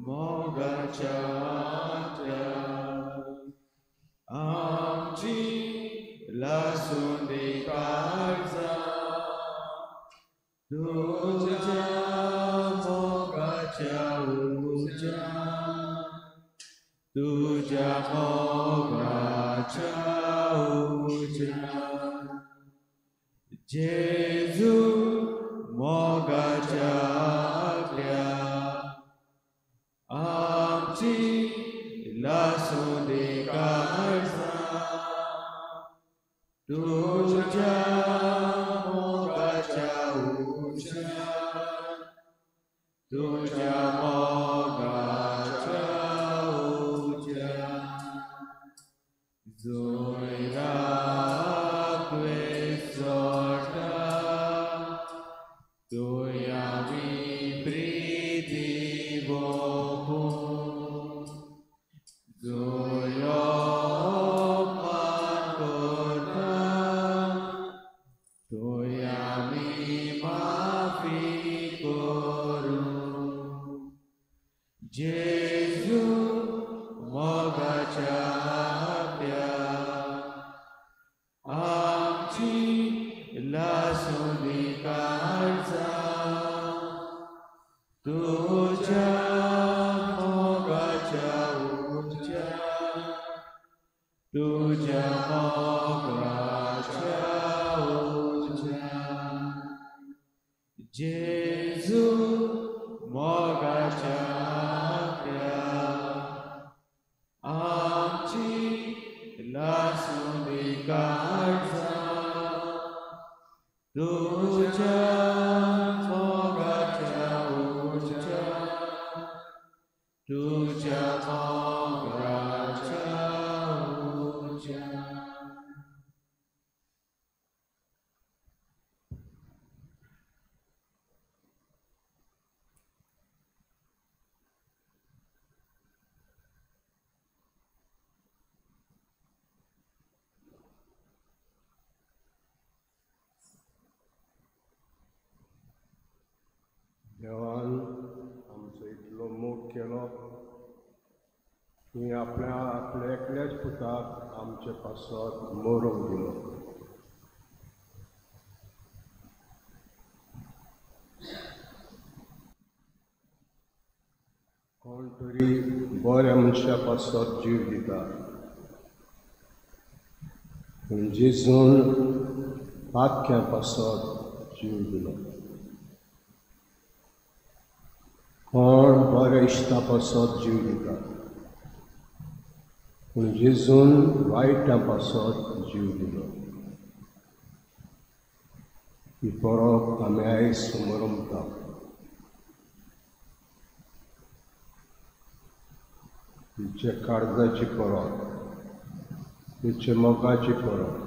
मोगाच्या आमची लासूंदी काळजां तुज्या मोगाच्या उज्यान तुज्या मोगाच्या उज्यान जेजू मोगाच्या आंकड्या आमची लासूंदी काळजां तुज्या मोगाच्या उज्यान तुज्या मोगाच्या उज्यान जोयराक वेसोटा तुय आमी प्रिती भोगूं जोयो अपमान करता तुय आमी माफी करूं जेजू मोगाच्या आंकड्या आमची लासूंदी काळजां तुज्या मोगाच्या उज्यान तुज्या मोगाच्या उज्यान जेजू मोगाच्या आंकड्या आमची लासूंदी काळजां तुज्या मोगाच्या उज्यान तुज्या मोगाच्या उज्यान. देवान आमचो इतलो मोग केलो की आपल्या आपल्या एकल्याच पुताक आमचे पासत मरूंक दिलो. कोण तरी बऱ्या मनशा पासत जीव दिता, पूण जेजून पातक्या पासत जीव दिलो. कोण बऱ्या इश्टा पासत जीव दिता, पूण जेजून वायटा पासत जीव दिलो. ही परब आमी आयज समरमता. तिचे काळजाची परब, तिचे मोगाची परब.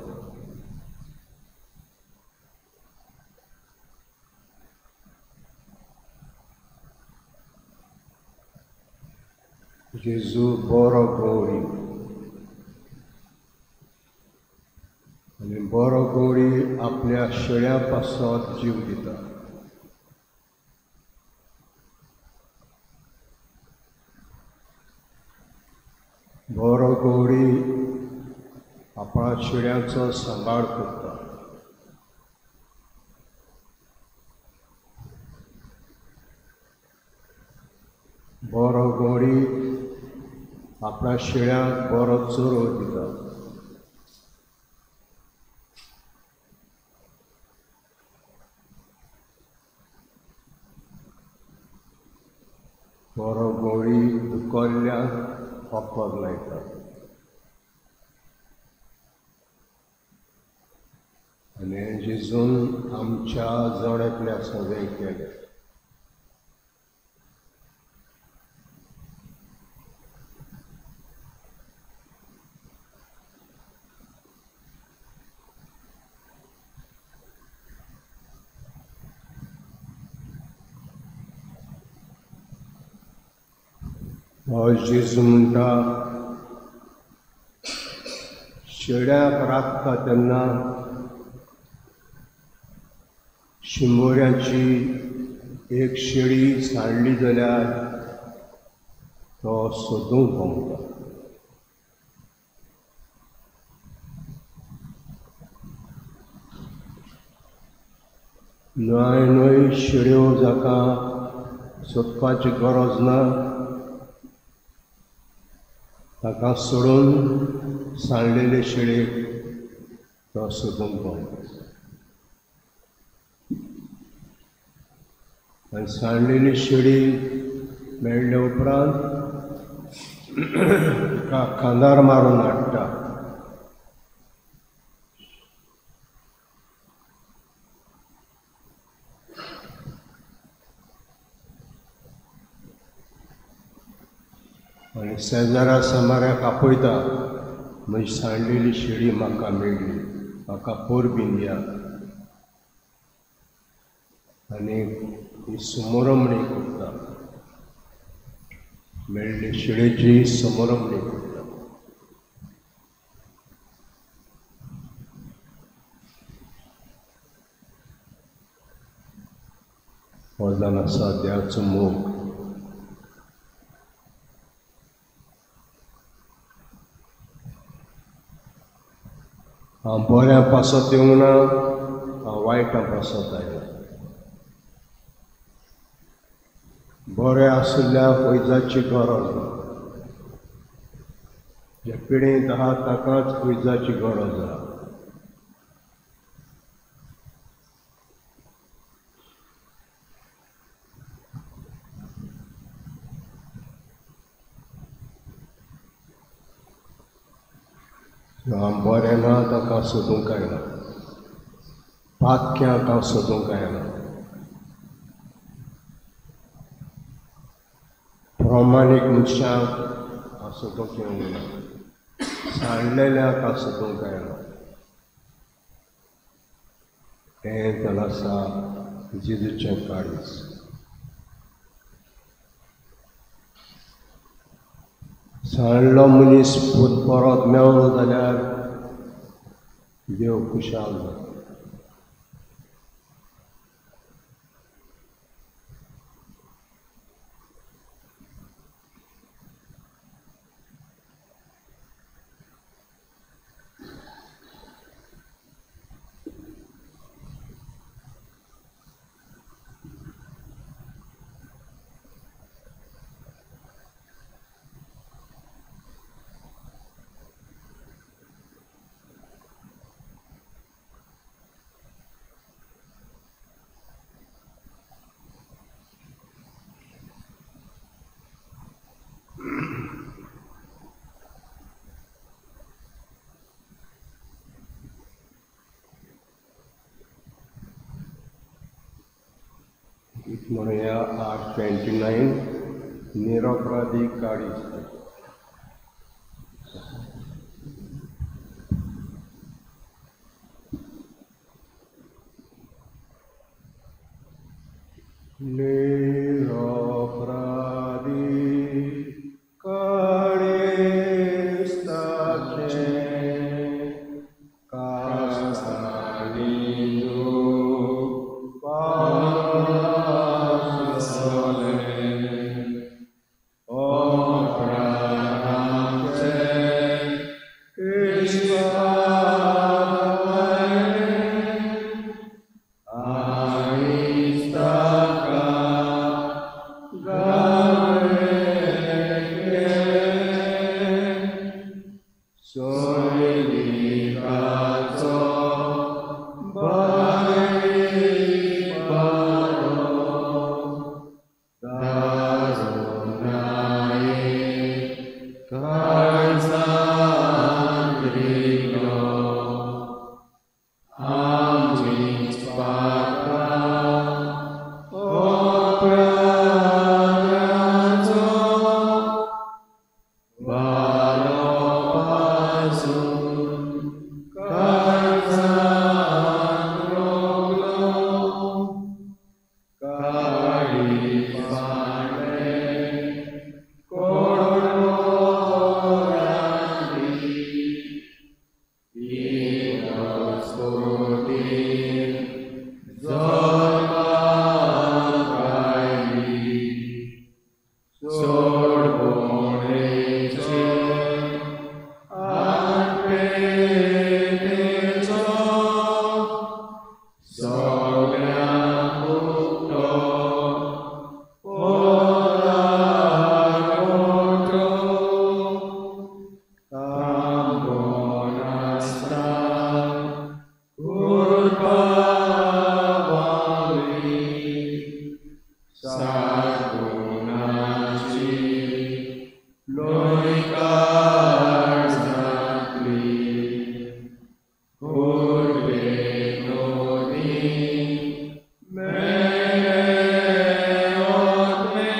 जेजू बरो गौरी आनी बरो गौरी आपल्या शेळ्या पासत जीव दिता. बरो गौरी आपल्या शेळ्यांचो सांबाळ करता. बरो गौरी आपल्या शेळ्यांक बरो चरो दिता. बरो गौरी दुकल्ल्यांक वखद लायता. आनी जेजून आमच्या जण एकल्या सगळें केलें. जेजू म्हणटा शेळ्याक राखता तेन्ना शिंबोऱ्याची एक शेळी सांडली जाल्यार तो सोदूंक भोंवता. न्हय न्हय शिड्यो जाका सोदपाची गरज ना ताका सोडून सांडलेले शिळेक तो सोदूंक भोंवता. आनी सांडलेली शिडी मेळ्ळे उपरांत तिका खांदार मारून हाडटा. आनी शेजारा समाऱ्याक आपयता, म्हजी सांडलेली शिडी म्हाका मेळ्ळी, म्हाका परबीं दिया. आनी ही समोरमणी करता, मेळ्ळी शिडेची समोरमणी करता. हो जावन आसा देवाचो मोग. हांव बऱ्या पासत येवंक ना, हांव वायटा पासत आयला. बरें आशिल्ल्या वैजाची गरज ना, जे पिडेंत आहा ताकाच वैजाची गरज आहा. हांव बरें ना ताका सोदूंक आयला, पातक्यांक हांव सोदूंक आयला, प्रमाणीक मनशांक हांव सोदूंक येवंक ना, सांडलेल्यांक हांव सोदूंक आयला. हें जावन आसा जेजूचें काळीज. सांडलो मनीस परत मेळ्ळो जाल्यार देव खुशाल जाता. म्हणूया 8:29, निरपराधी काळीज. निरपराधी काळीज ताचें कास्ताली Aista सोडवणेचे आटपेटेचो सगळ्यांक उक्तो ओलागोटो थांबोन आसता कृपा वावी सागुणाची लोयकार जातली कुर्बेनोनी मेरे ओतमे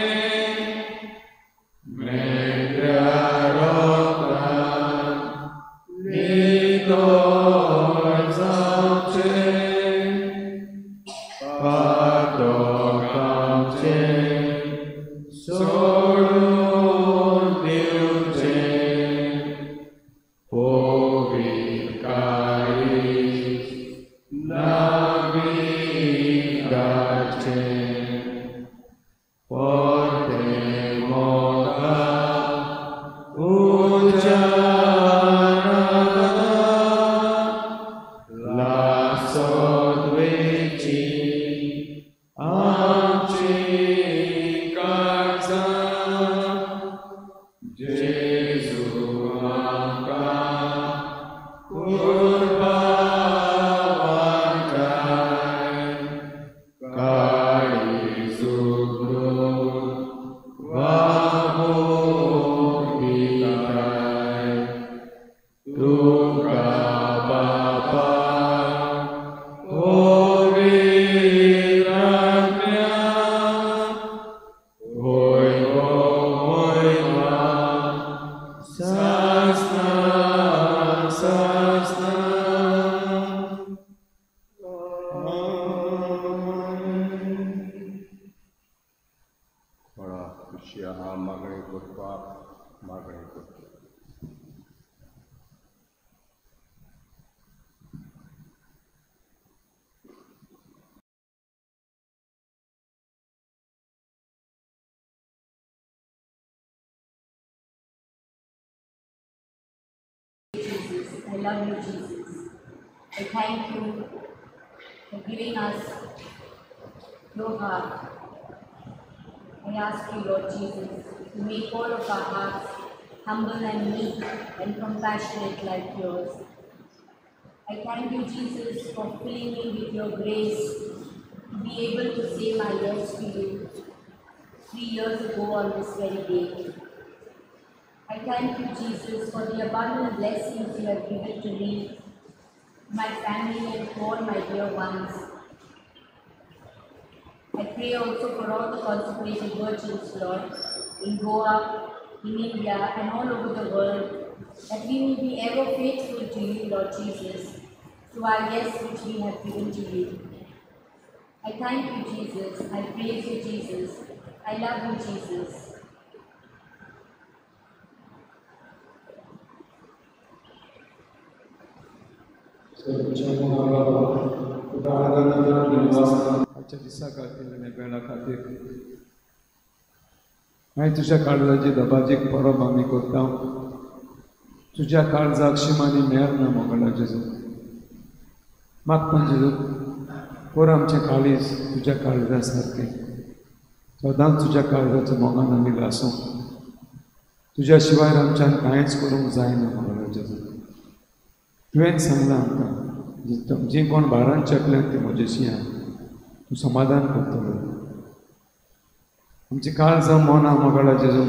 मेऱ्या रोगान नितळ जावचें पातकांचें सोडून दिवचें पवित्र काळीज नाविगाचें परतें मोगा उज्यान लासत वेची आमची काळजां जेजू आमकां कृपा वाटाय काळीज उगडून वागूंक दिताय तुका बापा पवित्र आत्म्या होय गो महिमा सासना सासना. थोडा खुशी आहा मागणी करपाक मागणी करता. Jesus, I love you, Jesus. I thank you for giving us your heart. I ask you, Lord Jesus, to make all of our hearts humble and meek and compassionate like yours. I thank you, Jesus, for filling me with your grace to be able to say my yes to you 3 years ago on this very day. I thank you, Jesus, for the abundant blessings you have given to me, my family, and to all my dear ones. I pray also for all the consecrated virgins, Lord, in Goa, in India, and all over the world, that we may be ever faithful to you, Lord Jesus, to our yes which we have given to you. I thank you, Jesus. I praise you, Jesus. I love you, Jesus. आजच्या दिसा खातीर आनी वेळा खातीर मागीर तुज्या काळजाची दबाजीक परब आमी करता. तुज्या काळजाक शिमानी मेर ना मोगळा जेजू मागता जेजू कोर आमचें काळीज तुज्या काळजा सारकें सदांच तुज्या काळजाच्या मोगान आमी लासूं. तुज्या शिवाय आमच्यान कांयच करूंक जायना मोगळा जेजू. तुवें सांगलां आमकां जीं कोण भारान चेपल्यात ती म्हजेशी आहा तूं समाधान करतलो. आमची काळजां मनां मोगाळा जेजू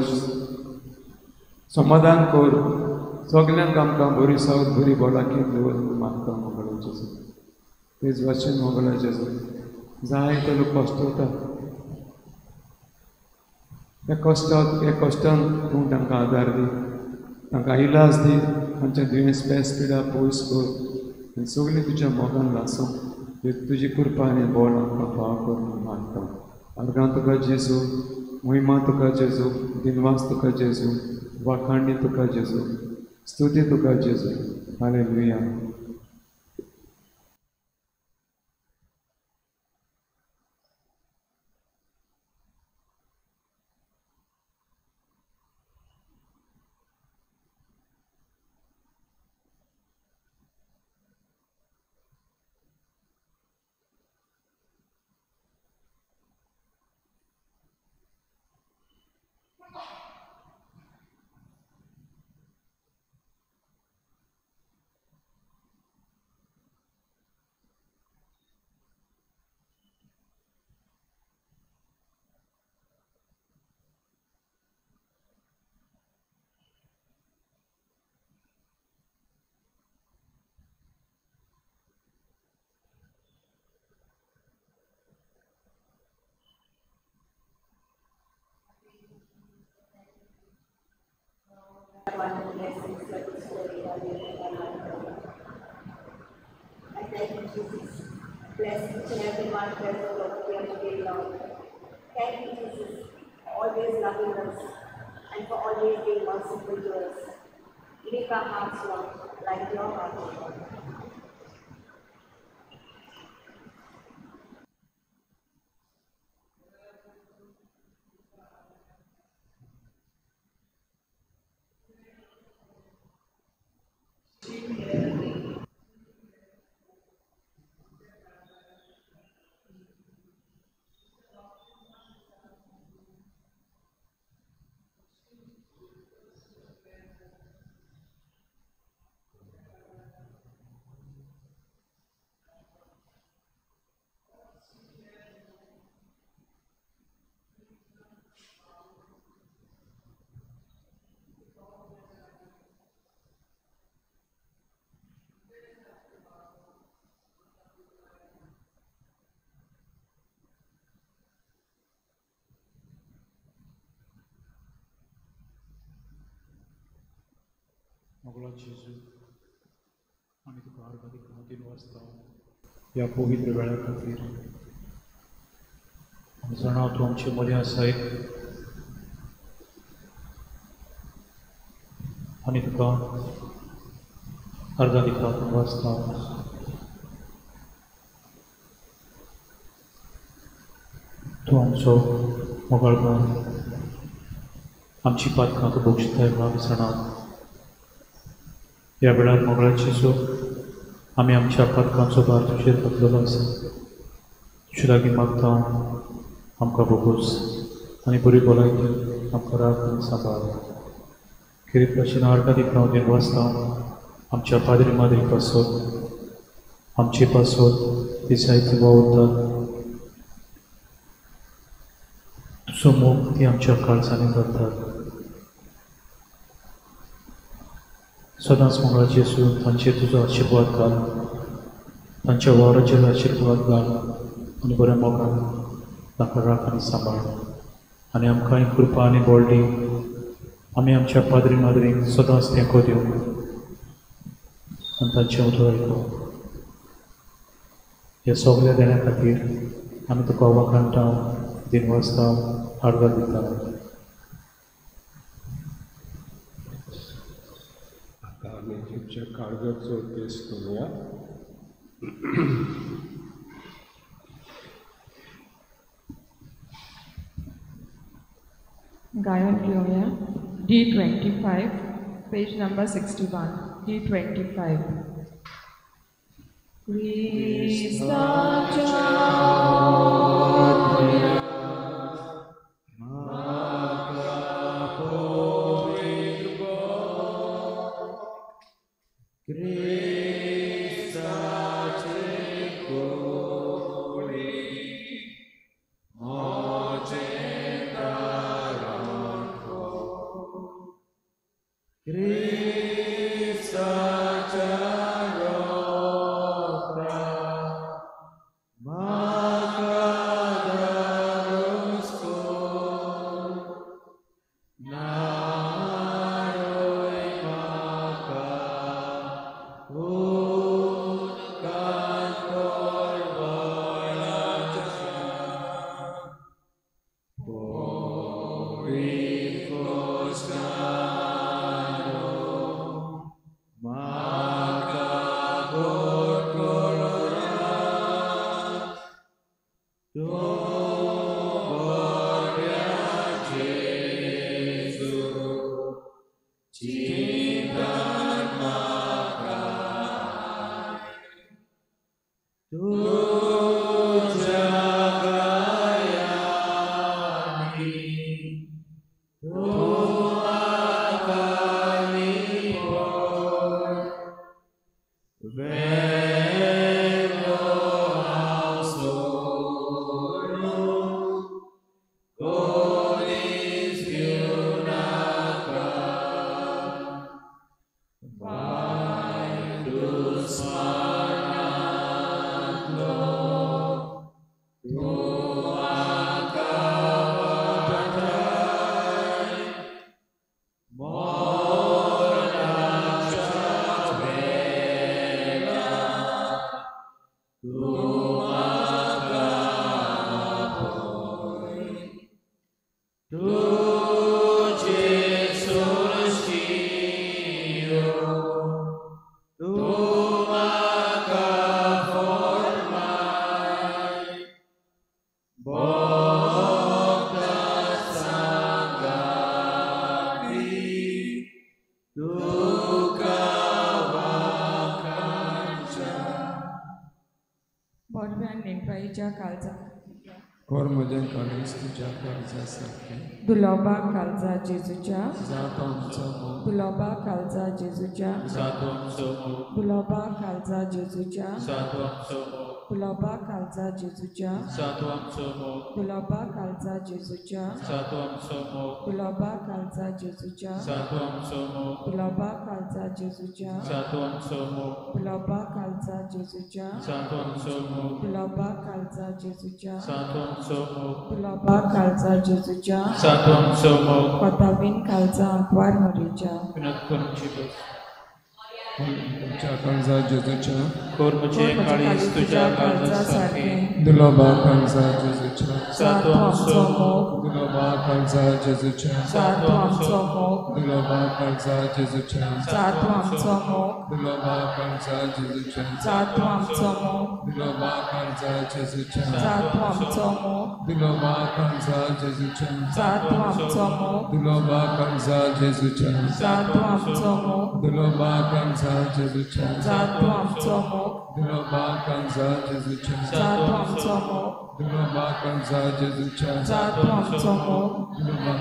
समाधान कर. सगल्यांक आमकां बरी सावत बरी भलायकी दवर म्हूण मागता मोगाळा जेजू. तेच भाशेन मोगाळा जेजू जायते लोक कश्ट वता त्या कश्टाक ह्या कश्टान तूं तांकां आदार दी, तांकां इलाज दी, तांचे दुयेंस पेस पिडा पयस कर आनी सगळीं तुज्या मोगान लासूं तुजी कृपा आनी बळ आमकां फाव कर म्हूण मागता. अर्गां तुका जेजू, महिमा तुका जेजू, दिनवास तुका जेजू, वाखाणी तुका जेजू, स्तुती तुका जेजू. Hallelujah. abundant blessings you have bestowed upon me and my life. I thank you, Jesus. Bless each and every one present over here today, Lord. Thank you, Jesus, for always loving us and for always being merciful to us. Make our hearts, Lord, like your heart, Lord. मोगळा जेजू, आमी तुका अर्गां दिता दिनवासता ह्या पवित्र वेळा खातीर. आमी जाणा तूं आमचे मदीं आसाय आनी तुका अर्गां दिता दिनवासता. तूं आमचो मोगाळपण, आमची पातकां तूं बक्षिताय म्हणून आमी जाणा. ह्या वेळार मोगळा जेजू, आमी आमच्या पातकांचो भार तुजेर घातलेलो आसा. तुजे लागीं मागता आमकां भोगोस आनी बरी भलायकी आमकां राख आनी सांबाळ. खेरीत भाशेन अर्गां दिता हांव दिनवासता आमच्या पाद्री माद्री पासत, आमचे पासत ती जायते वावुरतात. तुजो मोग ती आमच्या काळजांनी घालतात. सदांच मोगळा जेजू, तांचेर तुजो आशिर्वाद घाल, तांच्या वावराचेर आशिर्वाद घाल आनी बऱ्या मोगान तांकां राख आनी सांबाळ. आनी आमकांय कृपा आनी बळ दी, आमी आमच्या पाद्री माद्रींक सदांच तेंको दिवंक आनी तांचें उतर आयकूंक. ह्या सगल्या देण्या खातीर आमी तुका वाखाणटा, दिनवासता, आर्गां दिता. आमी तुमच्या काळजाचो उद्देश करुया. गायन घेवया D25, page number 61, D25. क्रिस्ताच्या More. निटवाईच्या काळजा कोर म्हजें काळीज तुज्या काळजा सारकें दुलोबा काळजा जेजूच्या जातो आमचो मोग दुलोबा काळजा जेजूच्या जातो आमचो मोग दुलोबा काळजा जेजूच्या जातो आमचो मोग दुलोबा काळजा जेजूच्या जातो आमचो मोग दुलोबा काळजा जेजूच्या जातो आमचो मोग दुलोबा काळजा जेजूच्या जातो आमचो मोग दुलोबा काळजा जेजूच्या जातो आमचो मोग दुलोबा काळजा जेजूच्या जातो आमचो मोग दुलोबा काळजा जेजूच्या जातो आमचो मोग दुलोबा काळजा जेजूच्या जातो आमचो मोग कोतावीन काळजा आंकवार मोरीच्या विनोद करूंची बस तुमच्या काळजा जेजूच्या कोर म्हजें काळीज तुज्या काळजा सारकें दुलोबा काळजा जेजूच्या जातो आमचो मोग दुलोबा काळजा जेजूच्या जातो आमचो मोग दुलोबा काळजा जेजूच्या जातो आमचो मोग दुलोबा काळजा जेजूच्या जातो आमचो मोग दुलोबा काळजा जेजूच्या जातो आमचो मोग दुलोबा काळजा जेजूच्या जातो आमचो मोग दुलोबा काळजा जेजूच्या जातो आमचो मोग दुलोबा काळजा जेजूच्या जातो आमचो मोग दुलोबा काळजा जेजूच्या जातो आमचो मोग दुलोबा काळजा जेजूच्या जातो आमचो मोग दुलोबा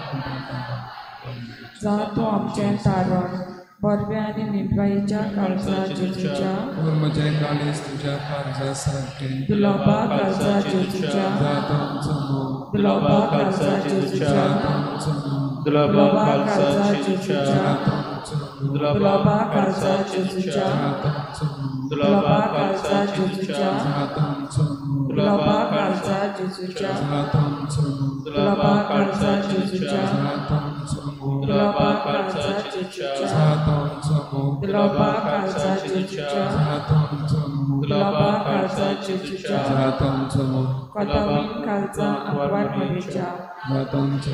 जातो आमचें तारण बरव्या आनी निटवाईच्या काळजा जेजूच्या कोर म्हजें काळीज तुज्या काळजा सारकें दुलोबा काळजा जेजूच्या जातो आमचो मोग दुलोबा काळजा जेजूच्या जातो आमचो मोग दुलोबा काळजा जेजूच्या जातो आमचो मोग दुलोबा काळजा जेजूच्या जातो आमचो मोग दुलोबा काळजा जेजूच्या जातो आमचो मोग दुलोबा काळजा जेजूच्या जातो आमचो मोग दुलोबा काळजा जेजूच्या जातो आमचो मोग दुलोबा काळजा जेजूच्या जातो आमचो मोग दुलोबा काळजा जेजूच्या जातो आमचो मोग दुलोबा काळजा जेजूच्या जातो आमचो मोग कोतावीन काळजा आंकवार मोरीच्या जातो आमचो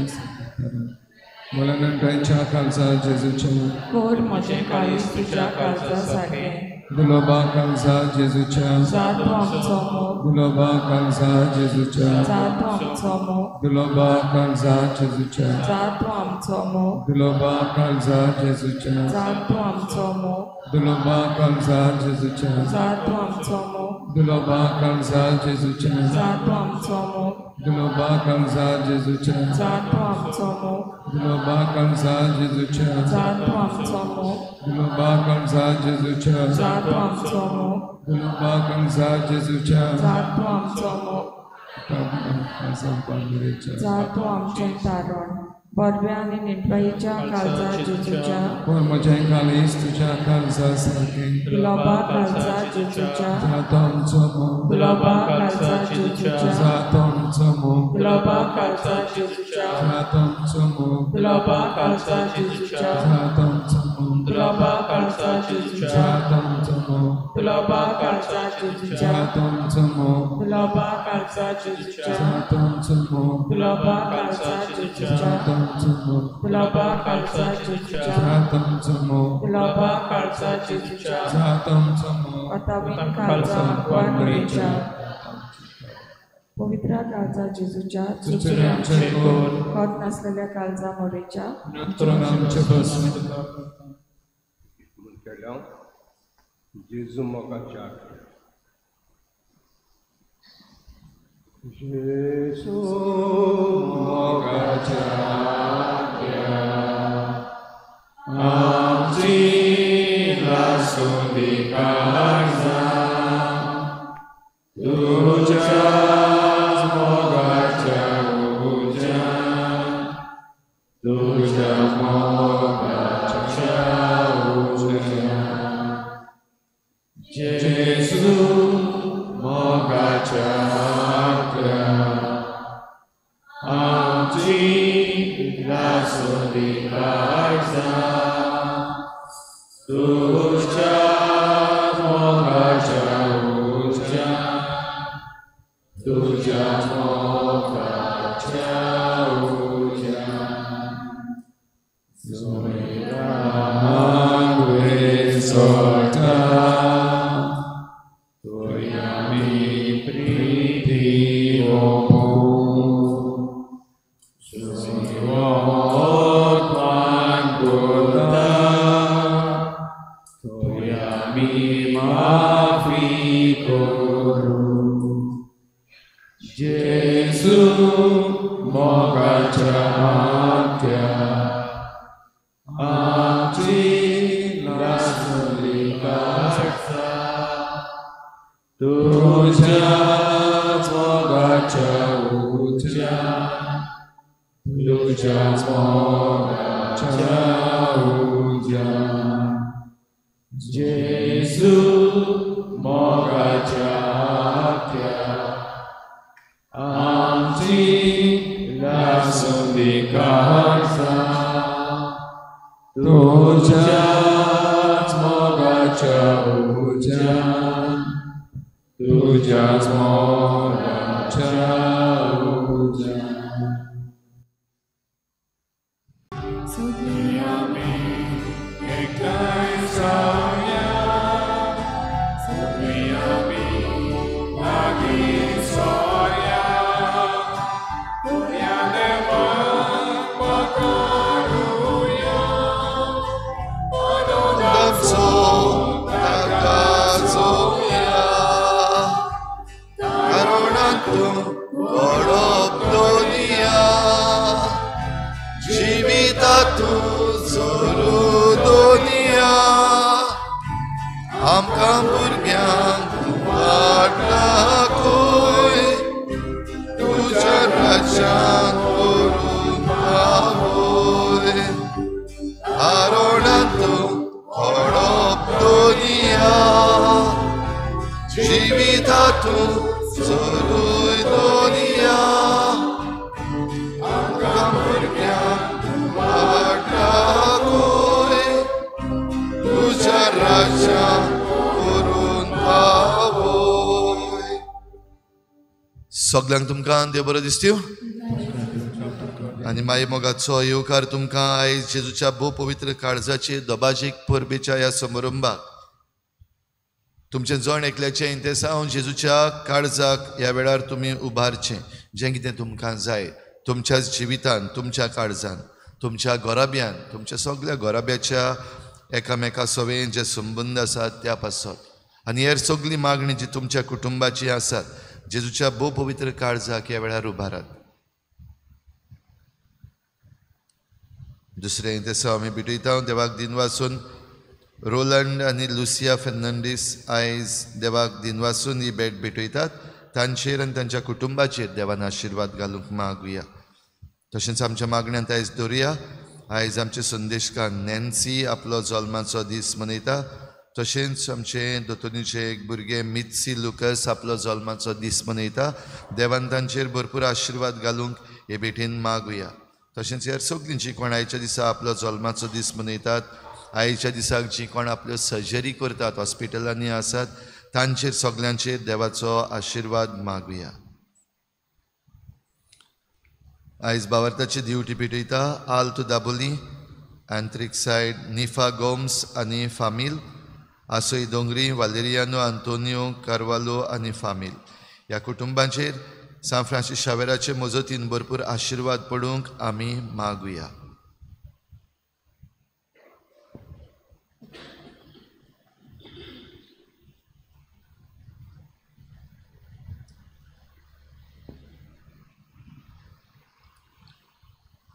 मुलांच्या काळजा जेजूच्या कोर म्हजें काळीज तुज्या काळजा सारकें दुलोबा काळजा जेजूच्या जातो आमचो मोग दुलोबा काळजा जेजूच्या जातो आमचो मोग दुलोबा काळजा जेजूच्या जातो आमचो मोग दुलोबा काळजा जेजूच्या जातो आमचो मोग दुलोबा काळजा जेजूच्या जातो आमचो मोग दुलोबा काळजा जेजूच्या जातो आमचो मोग दुलोबा काळजा जेजूच्या जातो आमचो मोग दुलोबा काळजा जेजूच्या जातो आमचो मोग दुलोबा काळजा जेजूच्या जातो आमचो मोग दुलोबा काळजा जेजूच्या जातो आमचो मोग जातो आमचें तारण बरव्या आनी निटवाईच्या काळजा जेजूच्या कोर म्हजें काळीज तुज्या काळजा सारकें दुलोबा काळजा जेजूच्या जातो आमचो मोग दुलोबा काळजा जेजूच्या जातो आमचो मोग दुलोबा काळजा जेजूच्या जातो आमचो मोग दुलोबा काळजा जेजूच्या जातो आमचो मोग दुलोबा काळजा जेजूच्या जातो आमचो मोग दुलोबा काळजा जेजूच्या जातो आमचो मोग दुलोबा काळजा जेजूच्या जातो आमचो मोग दुलोबा काळजा जेजूच्या जातो आमचो मोग दुलोबा काळजा जेजूच्या जातो आमचो मोग दुलोबा काळजा जेजूच्या जातो आमचो मोग कोतावीन काळजा आंकवार मोरीच्या पवित्र काळजा जेजूच्या चुचुरे आमचे कोर खोत नासलेल्या काळजा मोरीच्या विनोद करून आमचे बस म्हणटल्या जेजू मोगाच्या जेजू मोगाच्या आमची लासूंदी काळजा तुज्याच मोगाच्या उज्यान तुज्या मोगाच्या उज्यान जेजू मोगाच्या आत्म्या आमची लासूंदी काळजा तुज्या मोगाच्या उज्यान तुज्या मोगाच्या उज्यान जुमेरान वेसोता तुया mi प्रीती ओपू सुसिवोत मांगुलता तुया mi माफी करू आमची लासुली काळजा तुझ्याच मोगाच्या उज्यान, तुझ्याच मोगाच्या उज्यान, जेजू मोगाच्या आत्या आमची लासुली काळजा तुझ्याच मोगाच्या उज्यान, तुझ्याच मोगाच्या उज्यान. सगळीं आमी एकठांय जावया, सगळीं आमी लागीं सोरया, ह्या देवाक पकारुया, आनंदाचो ताका जोवया, कारुणांतूं घडप दोनिया, जिवितांतूं जोरू दोनिया, आमकां भुरग्यांक तूं वाट दाखय, तुज्या राज्यांत व्हरून पावय, कारुणांतूं घडप दोनिया, जिवितांतूं जोरूय दोनिया, आमकां भुरग्यांक तूं वाट दाखय, तुज्या राज्यांत व्हरून पावय. सगल्यांक तुमकां देव बरो दिसत्यो आनी माई मोगाचो येवकार तुमकां आयज जेजूच्या भोव पवित्र काळजाचे दबाजीक परबेच्या ह्या समारंभाक. तुमचें जण एकल्याचें इंतेसांव जेजूच्या काळजाक ह्या वेळार तुमी उबारचें, जें कितें तुमकां जाय तुमच्या जिवितान, तुमच्या काळजान, तुमच्या घराब्यान, तुमच्या सगल्या घराब्याच्या एकामेका सवें जे संबंद आसात त्या पासत आनी हेर सगळी मागणी जी तुमच्या कुटुंबाची आसात जेजूच्या भोव पवित्र काळजाक ह्या वेळार उबारात. दुसरें इंतेसांव आमी भेटयता देवाक दिनवासून रोलंड आनी लुसिया फेर्नांडीस आयज देवाक दिनवासून ही भेट भेटयतात. तांचेर आनी तांच्या कुटुंबाचेर देवान आशिर्वाद घालूंक मागुया. तशेंच आमच्या मागण्यांत आयज दवरुया. आयज आमचे संदेशकार नॅन्सी आपलो जल्माचो दीस मनयता. तशेंच आमचे दोतोनीचे एक भुरगें मित्सी लुकस आपलो जल्माचो दीस मनयता. देवान तांचेर भरपूर आशिर्वाद घालूंक हे भेटेन मागुया. तशेंच हेर सगळीं जीं कोण आयच्या दिसा आपलो जल्माचो दीस मनयतात, आयच्या दिसाक जीं कोण आपल्यो सर्जरी करतात, हॉस्पिटलांनी आसात, तांचेर सगल्यांचेर देवाचो आशिर्वाद मागुया. आयज बावर्ताची ड्युटी पेटयता आल्त दाबोली, आंत्रीक सायड निफा गोम्स आनी फामील, आसोई दोंगरी वालेरियानो आंतोनियो कार्वालो आनी फामील ह्या कुटुंबांचेर सांत फ्रांसीस शावेराचे मजतीन भरपूर आशिर्वाद पडूंक आमी मागुया.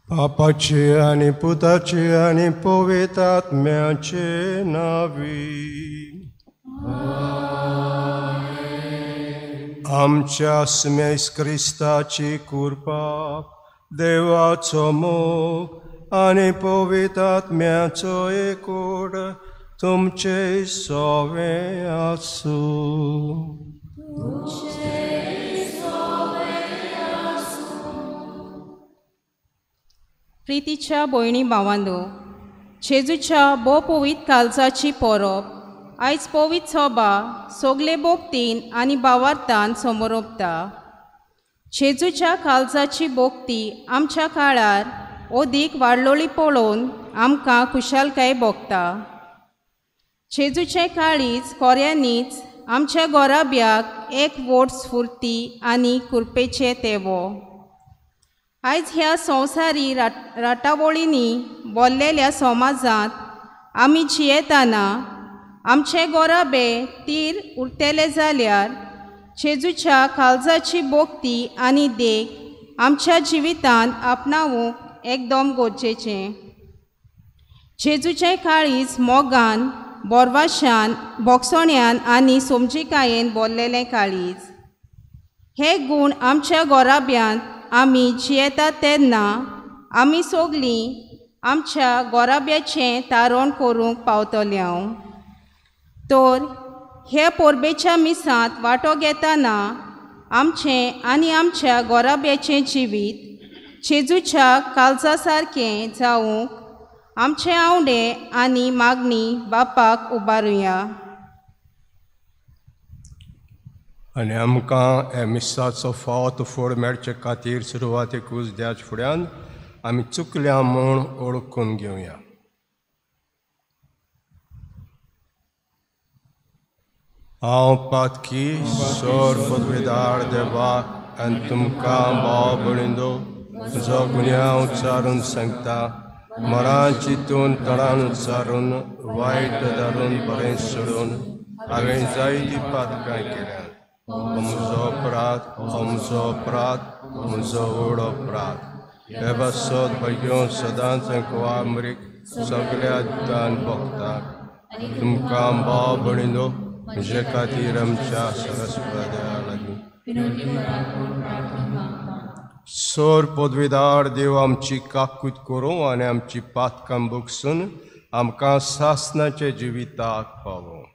बापाचे आनी पुताचे आनी पवित्र आत्म्याचे नांवी. आमच्या स्मेस क्रिस्ताची कृपा, देवाचो मोग आनी पवित्र आत्म्याचो एकवट तुमचे सवे आसूं. प्रितीच्या भयणी भावांनो, जेजूच्या भोव पवित्र काळजाची परब आयज पवित्र सभा सगले भक्तीन आनी भावार्थान समरोपता. जेजूच्या काळजाची भक्ती आमच्या काळार अदीक वाडलोली पळोवन आमकां खुशालकाय भोगता. जेजूचें काळीज खोऱ्यांनीच आमच्या गोराब्याक एक वोट स्फुर्ती आनी कृपेचें तेवो. आयज ह्या संवसारी राटावळींनी बोल्लेल्या समाजांत आमी जियेतना आमचे गोराबे तीर उरतले जाल्यार जेजूच्या काळजाची भक्ती आनी देख आमच्या जिवितांत आपणावूंक एकदम गरजेचें. जेजूचें काळीज मोगान, बोरवाशान, बोगसोण्यान आनी समजिकायेन बोल्लेलें काळीज. हे गूण आमच्या गोराब्यांत आमी जियेतात तेन्ना आमी सगलीं आमच्या गोराब्याचें तारण करूंक पावतले. तर हे परबेच्या मिसांत वांटो घेतना आमचें आनी आमच्या गोराब्याचें जिवीत जेजूच्या काळजा सारकें जावंक आमचे आवडे आनी मागणी बापाक उबारुया. आनी आमकां ह्या मिसाचो फावत फोड मेळचे खातीर सुरवातेकूच द्याच फुड्यान आमी चुकल्या म्हूण ओळखून घेवया. हांव पातकी सोर पदवेदार देवाक आनी तुमकां भाव भयणींनो म्हजो गुन्यांव उच्चारून सांगता. मरां चिंतून तणान उच्चारून वायट धरून बरें सोडून हांवें जायतीं पातकां केल्यात. म्हजो अपराध, म्हजो अपराध, म्हजो व्हड अपराध. हे पासत भय्यो सदांच कुवामरीक सगळ्या दान भोगता. तुमकां भाव भयणींनो म्हजे खातीर आमच्या सरस्पत्या लागीं. सोर पदवीदार देव आमची काकूत करूं आनी आमची पातकां भोगसून आमकां सासणाच्या जिविताक पावोवं.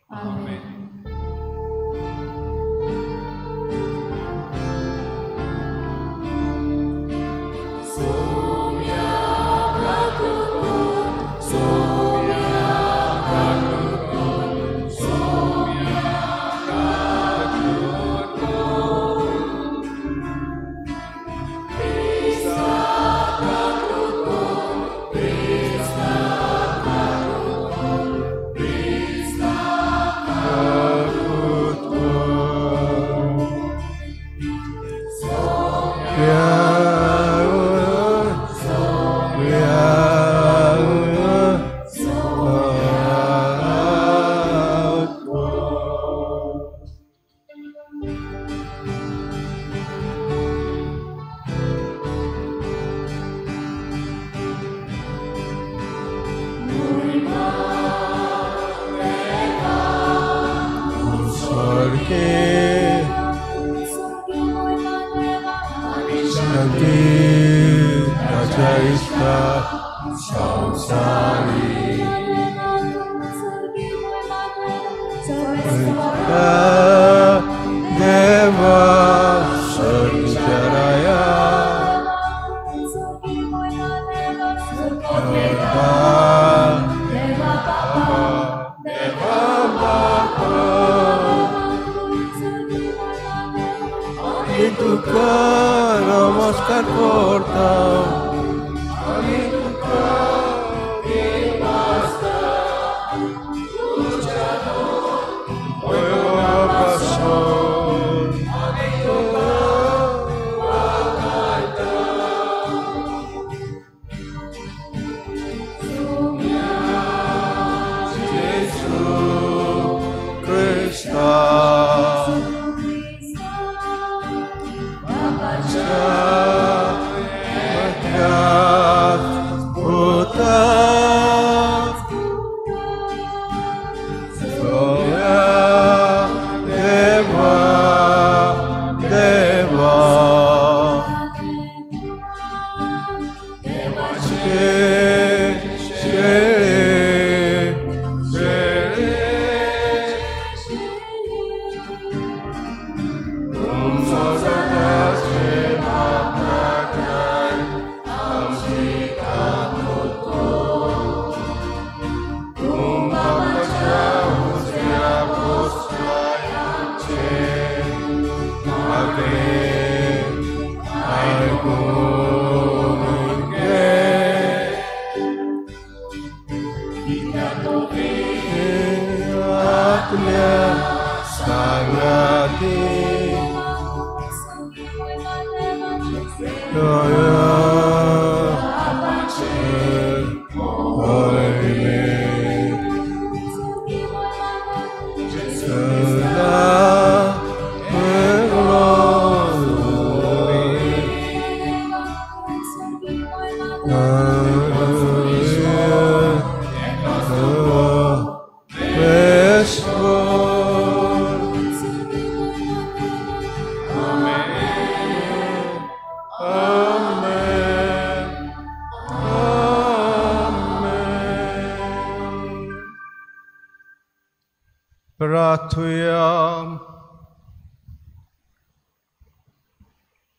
प्रार्थुया.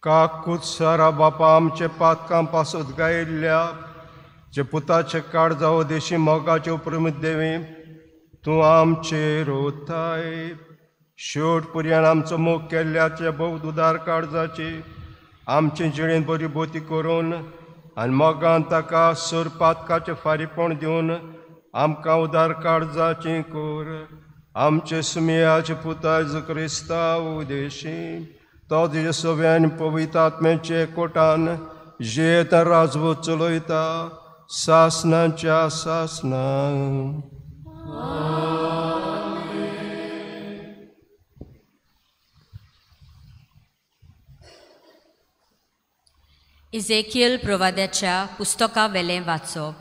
काकूत सारा बापा आमचे पातकां पासत गायिल्ल्या जे पुताचे काळजा देशी मोगाचे उपरमीत देवी तूं आमचेर ओताय. शेवट पुरयान आमचो मोग केल्ल्याचे भोव उदार काळजाची आमचे जिणेंत बरी बोती करून आनी मोगान ताका सर पातकाचें फारीपण दिवन आमकां उदार काळजाची कर. आमचे सुमयाचे पुता जेजू क्रिस्ता उदेशी तो तुज्या सव्यान पवित्र आत्म्याचे एकवटान जियेता राजवट चलयता सासनाच्या सासना. इजेकियल प्रवाद्याच्या पुस्तका वेलें वाचप.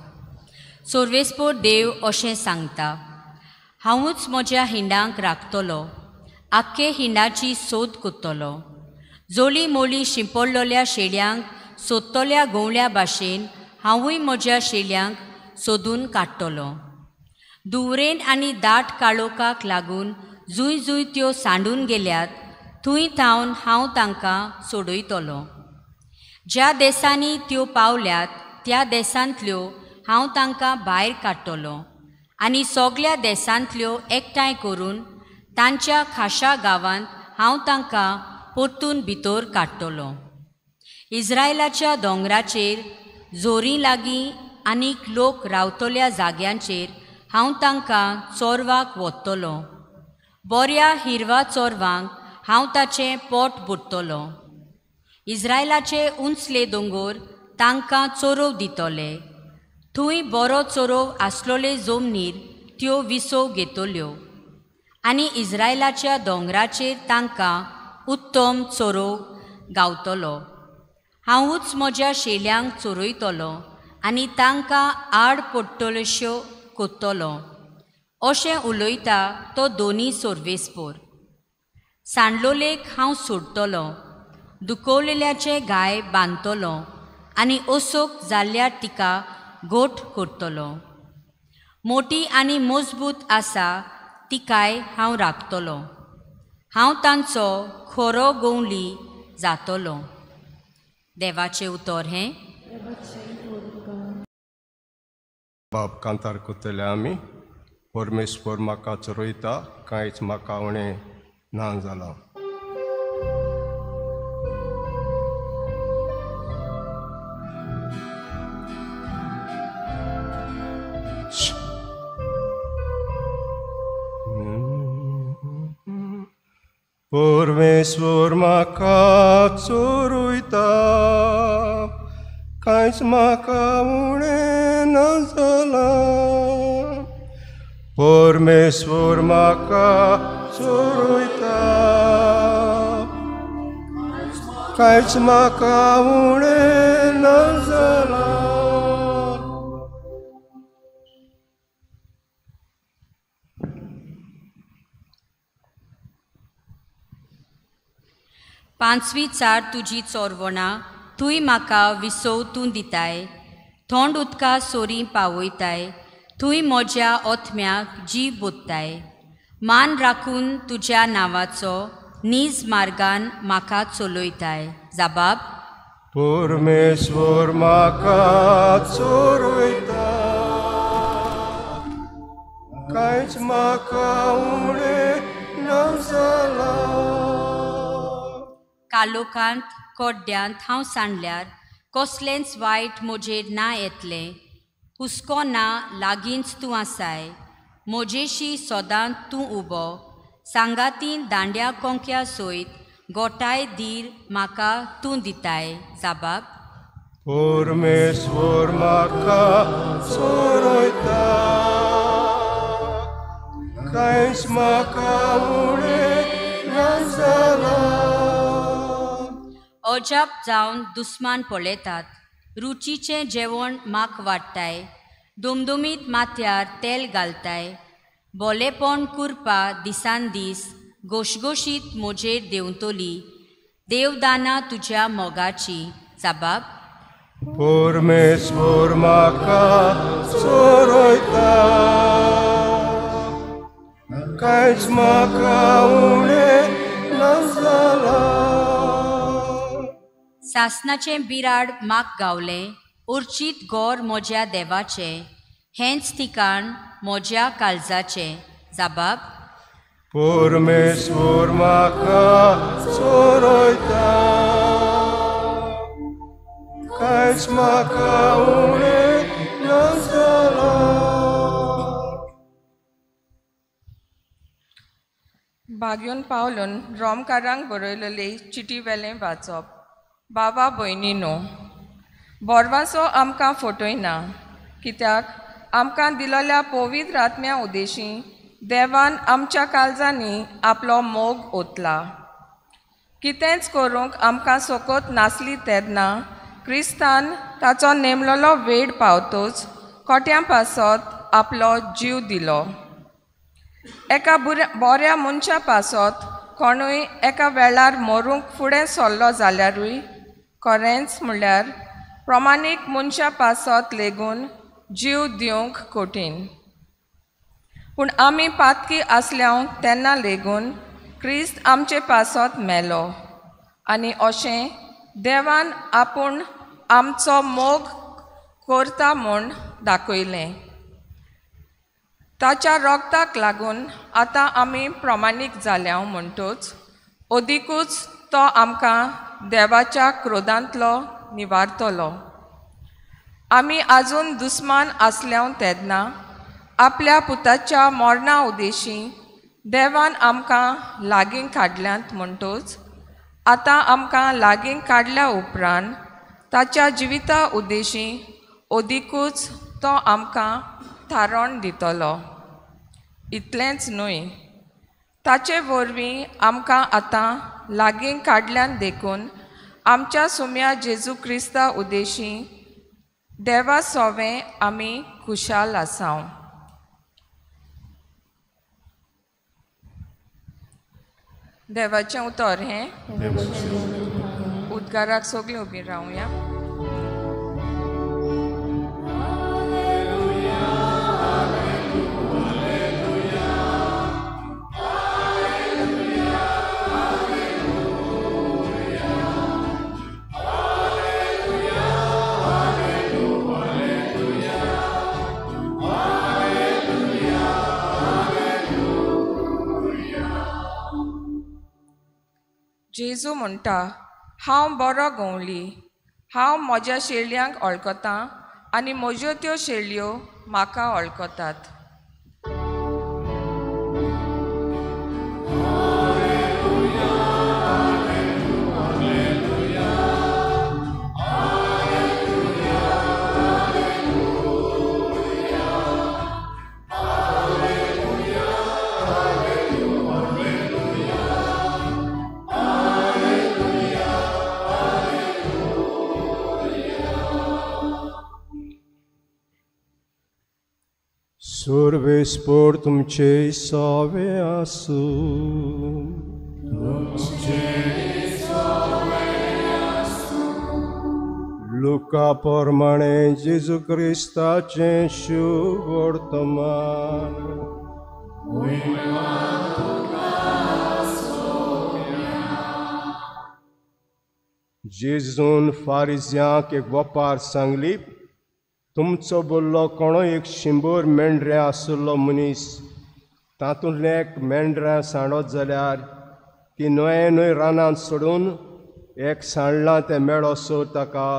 सोर्वेस्पोर देव अशें सांगता, हांवूच म्हज्या हिंडांक राखतलो, आख्खे हिंडाची सोद कोत्तलो. जोली मोली शिंपडलेल्या शेळ्यांक सोदतल्या गोंवल्या भाशेन हांवूय म्हज्या शेळ्यांक सोदून काडटलो. धुंवरेन आनी दाट काळोखाक लागून जूंय जूंय त्यो सांडून गेल्यात थंय थावन हांव तांकां सोडयतलो. ज्या देसांनी त्यो पावल्यात त्या देसांतल्यो हांव तांकां भायर काडटलो आनी सगल्या देसांतल्यो एकठांय करून तांच्या खाशा गांवांत हांव तांकां परतून भितर काडटलो. इस्रायलाच्या दोंगराचेर जोरी लागीं आनीक लोक रावतल्या जाग्यांचेर हांव तांकां चोरवाक वतलो. बऱ्या हिरवा चोरवांक हांव ताचें पोट बुडटलो. इस्रायलाचे उंचले दोंगोर तांकां चोरोव दितले. थंय बरो चोरोव आसलोले जमनीर त्यो विसव घेतल्यो आनी इस्रायलाच्या दोंगराचेर तांकां उत्तम चोरोव गावतलो. हांवूच म्हज्या शेल्यांक चोरयतलो आनी तांकां आड पडटल्योश्यो कोत्तलो, अशें उलयता तो दोनी सोर्वेस्पोर. सांडलोलेक हांव सोडटलो, दुखवलेल्याचे गाय बांदतलो आनी असोक जाल्ल्या तिका गोठ करतलो. मोटी आनी मजबूत आसा तिकाय हांव राखतलो. हांव तांचो खरो गोवली जातलो. देवाचें उतर हें. बाब कांतार कोत्तले आमी. परमेश्वर म्हाका चरयता, कांयच म्हाका उणें ना जालां. परमेश्वर म्हाका चोरयता, कांयच म्हाका उणें ना जालां. परमेश्वर म्हाका चोरयता, कांयच म्हाका उणें ना जालां. पांचवी चार तुजी चोरवणां थंय म्हाका विसव तूं दिताय. थोंड उदका सोरी पावयताय, थंय म्हज्या ओथम्याक जीव बोत्ताय. मान राखून तुज्या नांवाचो नीज मार्गान म्हाका चलयताय. जबाब. परमेश्वर म्हाका चोरयता, कांयच म्हाका उणें ना जालां. कालोखांत कोड्ड्यांत हांव सांडल्यार कसलेंच वायट म्हजेर ना येतलें. हुस्को ना लागींच तूं आसाय, म्हजेशी सदांच तूं उबो. सांगाती दांड्या कोंक्या सयत गोठाय धीर म्हाका तूं दिताय. जबाब. परमेश्वर म्हाका चोरयता, कांयच म्हाका उणें ना जालां. अजाप जावन दुस्मान पळयतात, रुचीचें जेवण म्हाक वाडटाय. दुमदुमीत माथ्यार तेल घालताय. बोलेपण कुरपा दिसान दीस गोशगोशीत म्हजेर देंवतली. देवदाना तुज्या मोगाची. जबाब. परमेश्वर म्हाका चोरयता, कांयच कांयच म्हाका उणें ना जालां. सासनाचें बिराड म्हाक गावलें, उर्चीत गोर म्हज्या देवाचें, हेंच ठिकाण म्हज्या काळजाचें. जाबाब परमेश्वर म्हाका चोरयता, कांयच म्हाका उणें ना जालां. भाग्यून पावलून रोमकारांक बरयलेली चिटी वेलें वाचप. बाबा भयणीनो, बोरवासो आमकां फटयना, कित्याक आमकां दिलेल्या पवित्र आत्म्या उदेशी देवान आमच्या काळजांनी आपलो मोग ओतला. कितेंच करूंक आमकां सोकोत नासली तेन्ना क्रिस्तान ताचो नेमलेलो वेळ पावतोच कोट्यां पासत आपलो जीव दिलो. एका बऱ्या मनशा पासत कोणूय एका वेळार मरूंक फुडें सरलो जाल्यारूय खरेंच म्हणल्यार प्रमाणीक मनशा पासत लेगून जीव दिवंक कठीण. पूण आमी पातकी आसल्याव तेन्ना लेगून क्रिस्त आमचे पासत मेलो आनी अशें देवान आपूण आमचो मोग करता म्हूण दाखयलें. ताच्या रोगताक लागून आतां आमी प्रमाणीक जाल्या म्हणटूच अदिकूच तो आमकां देवाच्या क्रोधांतलो निवारतलो. आमी आजून दुस्मान आसल्या तेन्ना आपल्या पुताच्या मरणा उदेशी देवान आमकां लागीं काडल्यात म्हणटूच आतां आमकां लागीं काडल्या उपरांत ताच्या जिविता उदेशी अदिकूच तो आमकां थारण दितलो. इतलेंच न्हय, ताचे वरवीं आमकां आतां लागीं काडल्यान देखून आमच्या सुम्या जेजू क्रिस्ता उदेशी देवा सोवें आमी खुशाल आसाव. देवाचें उतर हें. उद्गाराक सगळीं उबीं रावया. जेजू म्हणटा, हांव बरो गवळी, हांव म्हज्या शेळयांक वळखतां आनी म्हज्यो त्यो शेळयो म्हाका वळखतात. सर्वेस्पर तुमचे सावे आसूं. लुका प्रमाणे जेजू क्रिस्ताचें शुभ वर्तमान. जेजून फारिज्यांक एक वपार सांगली, तुमचो बोल्लो कोणो एक 100 मेंढऱ्यां आशिल्लो मनीस तातूंतलें एक मेंढऱ्यां सांडत जाल्यार ती न्हंय न्हय रानांत सोडून एक सांडलां तें मेळोसर ताका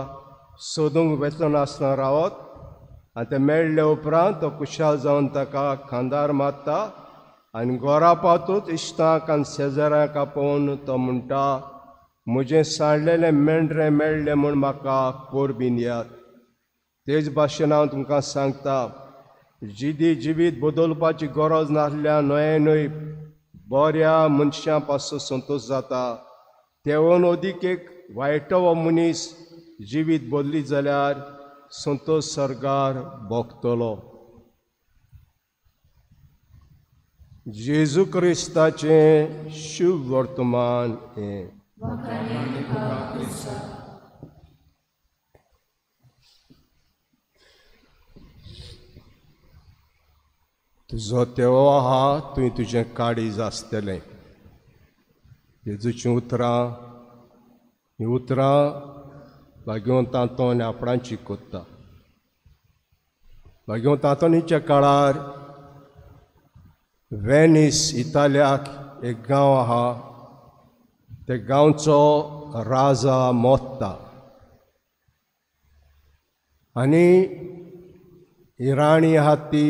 सोदूंक वचनासतना रावत आनी तें मेळ्ळे उपरांत तो खुशाल जावन ताका खांदार मारता आनी घरा पावतूच इश्टांक आनी शेजाऱ्यांक आपोवन तो म्हणटा, म्हजें सांडलेलें मेंढरें मेळ्ळें म्हूण म्हाका परबीं दियात. तेच भाशेन हांव तुमकां सांगता, जिदी जिवीत बदलपाची गरज नासल्या न्हय न्हय बऱ्या मनशां पासून संतोश जाता. तेवून अदीक एक वायटो हो मनीस जिवीत बदली जाल्यार संतोश सर्गार भोगतलो. जेजू क्रिस्ताचें शुभ वर्तमान हें. तुजो तेवो आहा तुवें तुजें काळीज आसतलें. जेजूचीं उतरां, हीं उतरां भाग्यवंत आंतोन आपणाची कोत्ता. भाग्यवंत आंतोनीच्या काळार वेनीस इतालियाक एक गांव आहा, त्या गांवचो राजा मोत्ता आनी ही राणी आहा ती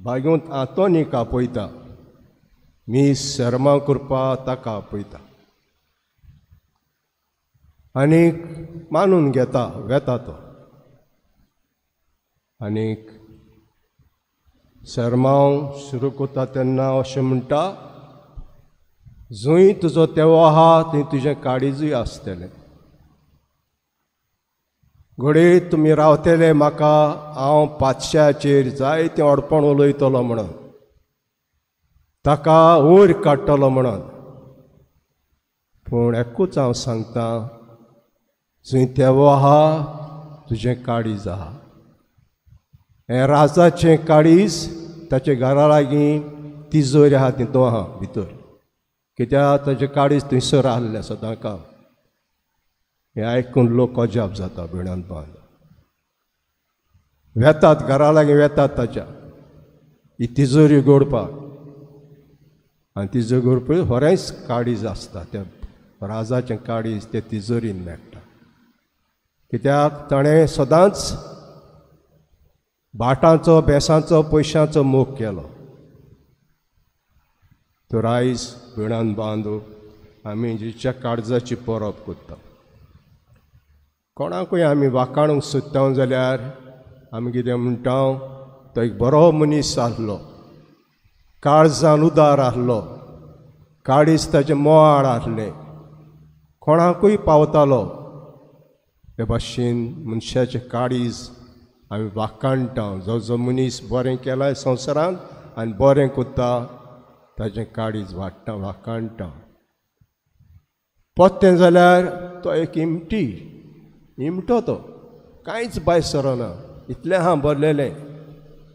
भाग्यवंत आंतोनीक आपयता, मीस शर्मा करपा ताका आपयता आनीक मानून घेता, वेता तो. आनीक शर्मांव सुरू करता तेन्ना अशें म्हणटा, जंय तुजो तेवो आहा थंय तुजें काळीजूय आसतलें. घडये तुमी रावतले म्हाका हांव पातशाचेर जायतें अडपण उलयतलो म्हणून, ताका वयर काडटलो म्हणून, पूण एकूच हांव सांगता, जंय तेवो आहा तुजें काळीज आहा. हें राजाचें काळीज ताचे घरा लागीं तिजोरी आहा तितूं आहा भितर, कित्याक ताचें काळीज थंयसर आहलें सदां काम. हें आयकून लोक अजाप जाता, भिणान बांद वेतात घरा लागीं वेतात ताच्या ही तिजोरी उगडपाक, आनी तिजोरी उगडपी खरेंच काळीज आसता, त्या राजाचें काळीज ते तिजोरीन मेळटा. कित्याक ताणें सदांच भाटांचो बेसांचो पयशांचो मोग केलो. तर आयज भिणान बांदू आमी जिच्या काळजाची परब करता. कोणाकूय आमी वाखाणूंक सोदता जाल्यार आमी कितें म्हणटा, तो एक बरो मनीस आहलो, काळजान उदार आहलो, काळीज ताचें मोवाळ आहलें, कोणाकूय पावतालो. हे भाशेन मनशाचें काळीज आमी वाखाणटा. जो जो मनीस बरें केलां संवसारांत आनी बरें करता ताचें काळीज वाडटा, वाखाणटा. पोत्तें जाल्यार तो एक इमटी इमटो, तो कांयच भायर सरना, इतलें आहा भरलेलें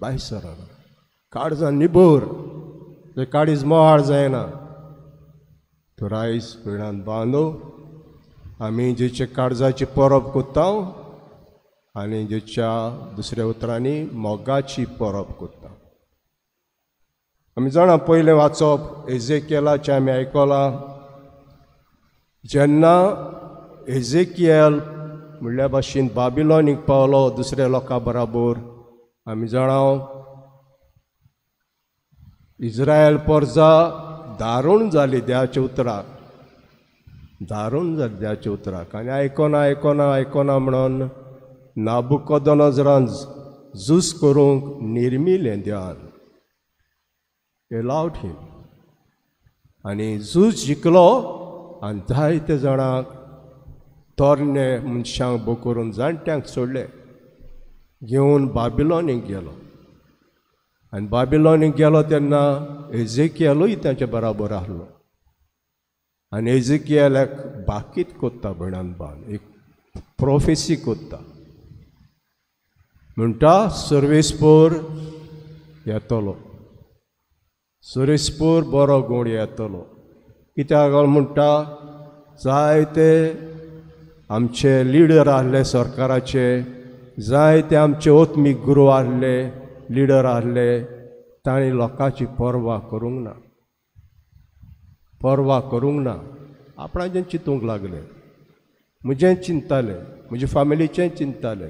भायर सरना, काळजान निबर, तें काळीज मोवाळ जायना. तर आयज भिणान बांदो आमी जेच्या काळजाची परब करता आनी जेच्या दुसऱ्या उतरांनी मोगाची परब करता. आमी जाणा पयलें वाचप एजेकियलाचें आमी आयकलां. जेन्ना एजेकियल म्हणल्या भाशेन बाबिलोनीक पावलो दुसऱ्या लोकां बराबर, आमी जाणा इज्रायल परजा दारूण जाली देवाच्या उतराक, दारूण जाली देवाच्या उतराक, आनी आयकना आयकना आयकना म्हणून नाबुकोदोनोजरान झूज करूंक निर्मिलें देवान, एलावड हिम, आनी झूज जिखलो आनी जायते जाणांक तरणे मनशांक बो करून जाणट्यांक सोडले, घेवन बाबिलोनीक गेलो. आनी बाबिलोनीक गेलो तेन्ना एजेकियलूय तांचे बराबर आहलो आनी एजेकियलाक बाकीत कोत्ता भयणान बान एक प्रोफेसी कोत्ता, म्हणटा सर्वेस्पोर येतलो, सर्वेस्पोर बरो गूण येतलो. कित्याक म्हणटा, जायते आमचे लिडर आहले सरकाराचे, जायते आमचे आत्मीक गुरू आहले, लिडर आहले, तांणी लोकांची पर्वा करूंक ना, पर्वा करूंक ना, आपणाचें चिंतूंक लागले, म्हजें चिंताले, म्हजे फामिलीचें चिंताले,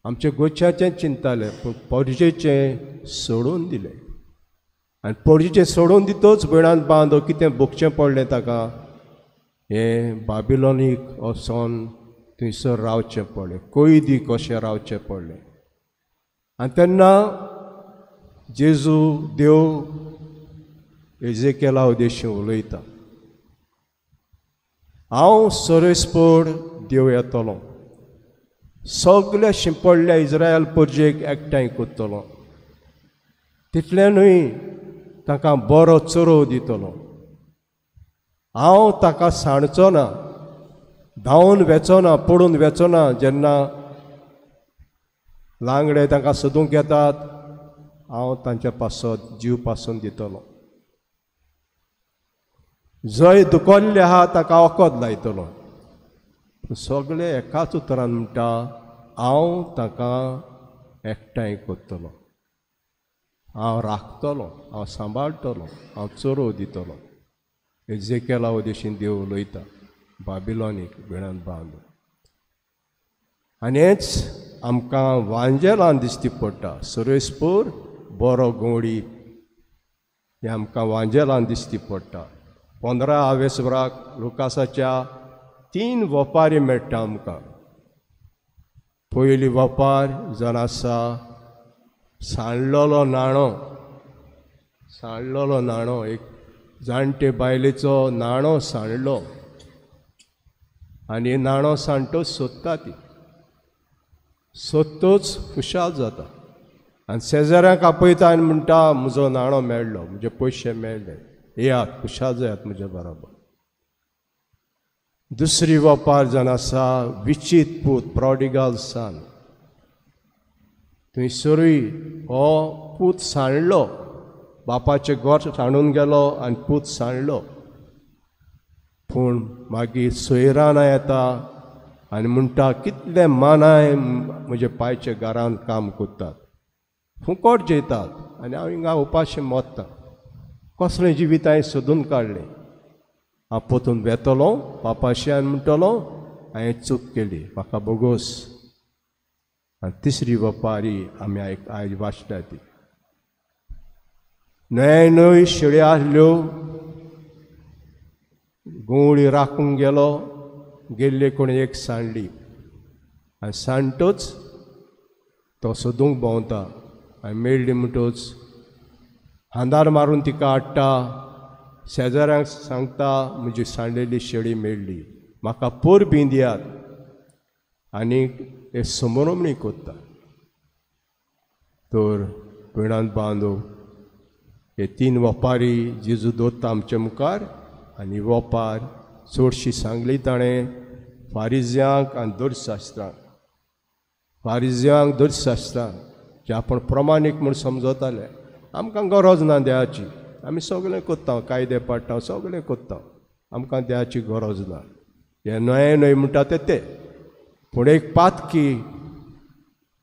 आमच्या गोच्याचें चिंताले, पूण पडजेचें सोडून दिलें. आनी पडजेचें सोडून दितच भयणान बांदो कितें भोगचें पडलें ताका, हें बाबिलोनीक वचोन थंयसर रावचें पडलें, कैदी कशें रावचें पडलें. आनी तेन्ना जेजू देव एजेकेला उद्देशी उलयता, हांव सर्वेस्पोर देव येतलो, सगल्या शिंपडल्या इज्रायल परजेक एकठांय करतलो, तितलें न्हय ताका बरो चरोव दितलो, हांव ताका सांडचो ना, धांवन वेचो ना, पडून वेचो ना. जेन्ना लांगडे तांकां सोदूंक येतात हांव तांच्या पासत जीव पासून दितलो. जंय दुखल्ले आहा ताका वखद लायतलो. सगळे एकाच उतरान म्हणटा हांव ताका एकठांय करतलो, हांव राखतलो, हांव सांबाळटलो, हांव चरोव दितलो. एजेकेला उदेशीन देव उलयता बाबिलोनीक भिणान बांदून. आनी हेंच आमकां वांजेलान दिश्टी पडटा. सुरेशपूर बरो गवळी हें आमकां वांजेलान दिश्टी पडटा. 15 आवेसराक लुकासाच्या 3 वपारी मेळटा आमकां. पयली वपार जावन आसा सांडलेलो नाणो. सांडलेलो नाणो, एक जाणटे बायलेचो नाणो सांडलो आनी नाणो सांडटोच सोदता, ती सोदतोच खुशाल जाता आनी शेजाऱ्यांक आपयता आनी म्हणटा म्हजो नाणो मेळ्ळो, म्हजे पयशे मेळ्ळे, येयात खुशाल जायात म्हज्या बरोबर. दुसरी वपार जावन आसा विचीत पूत, प्रॉडिगल सन. थंयसरूय हो पूत सांडलो, बापाचें घर सांडून गेलो आनी पूत सांडलो. पूण मागीर सोयराना येता आनी म्हणटा कितले मानाय म्हजे पायच्या घरान काम करतात, फुकट जेयतात आनी हांव हिंगा उपाशी मरता. कसलें जिवीत हांवें सोदून काडलें. हांव पोतून वेतलो बापाशी आनी म्हणटलो हांवें चूक केली, म्हाका बोगोस. आनी तिसरी वपारी आमी आयज वाचल्या ती न्हय न्हय शेळयो आसल्यो, गवळी राखूंक गेलो, गेल्ले कोण एक सांडली आनी सांडटोच तो सोदूंक भोंवता आनी मेळ्ळी म्हणटोच हांदार मारून तिका हाडटा, शेजाऱ्यांक सांगता म्हजी सांडलेली शेळी मेळ्ळी, म्हाका पोरबी दियात, आनी हे समोरमणी कोत्ता. तर पिणांत बांदो हे 3 वपारी जेजू दवरता आमच्या मुखार. आनी वपार चडशी सांगली ताणें फारिज्यांक आनी धर्मशास्त्रांक. फारिज्यांक धर्मशास्त्रांक जे आपूण प्रमाणीक म्हूण समजताले, आमकां गरज ना देवाची, आमी सगळें करता, कायदे पाडटा, सगळें करता, आमकां देवाची गरज ना. हें न्हय न्हय म्हणटा ते ते. पूण एक पातकी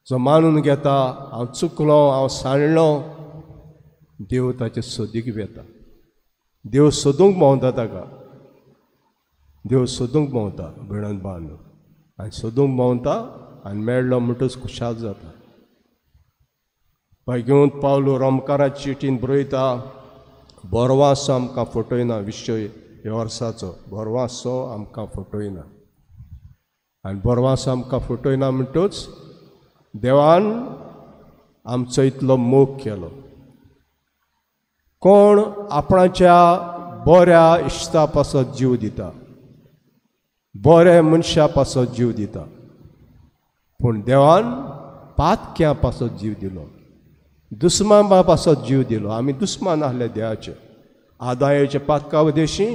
जो मानून घेता हांव चुकलो, हांव सांडलो, देव ताचे सोदीक वेता. देव सोदूंक भोंवता ताका, देव सोदूंक भोंवता भिणन बांदून आनी सोदूंक भोंवता आनी मेळ्ळो म्हणटच खुशाल जाता. घेवन पावलो रोमकाराची चिटीन बरयता, बोरवासो आमकां फटयना, विशय ह्या वर्साचो बोरवासो आमकां फटयना. आनी बोरवासो आमकां फटयना म्हणटच देवान आमचो इतलो मोग केलो. कोण आपणाच्या बऱ्या इश्टा पासत जीव दिता, बऱ्या मनशा पासत जीव दिता, पूण देवान पातक्यां पासत जीव दिलो, दुस्मान पासत जीव दिलो. आमी दुस्मान आसले देवाचे, आदायाचे पातका उदेशी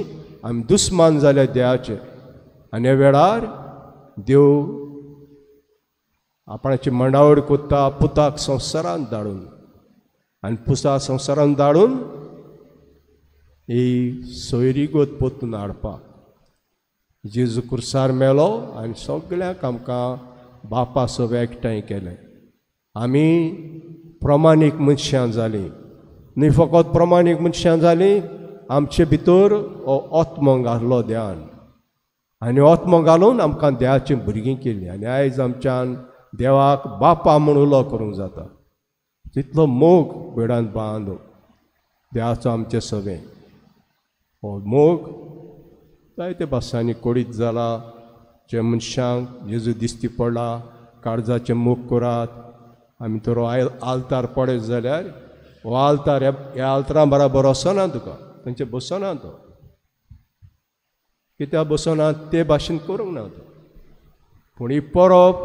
आमी दुस्मान जाले देवाचे. आनी ह्या वेळार देव आपणाची मांडावळ कोत्ता पुताक संवसारांत धाडून, आनी पुता संवसारांत धाडून ही सोयरीगत पोतून हाडपाक. जेजू कुर्सार मेलो आनी सगळ्यांक आमकां बापा सोबे एकठांय केलें. आमी प्रमाणीक मनशां जालीं, न्हय फकत प्रमाणीक मनशां जालीं, आमचे भितर हो आत्मो घातलो देवान, आनी आत्मो घालून आमकां देवाचीं भुरगीं केलीं. आनी आयज आमच्यान देवाक बापा म्हूण उलो करूंक जाता. तितलो मोग बेडांत बांदो देवाचो आमचे सगळें. हो मोग जायते भासांनी कोडीत जाला. जे मनशांक जेजू दिश्टी पडला काळजाचें मोग करात. आमी तर आल्तार पळयत जाल्यार हो आल्तार ह्या आल्तारा बराबर वचना तुका, तांचे बसना तो, कित्याक बसना ते भाशेन करूंक ना तो. पूण ही परब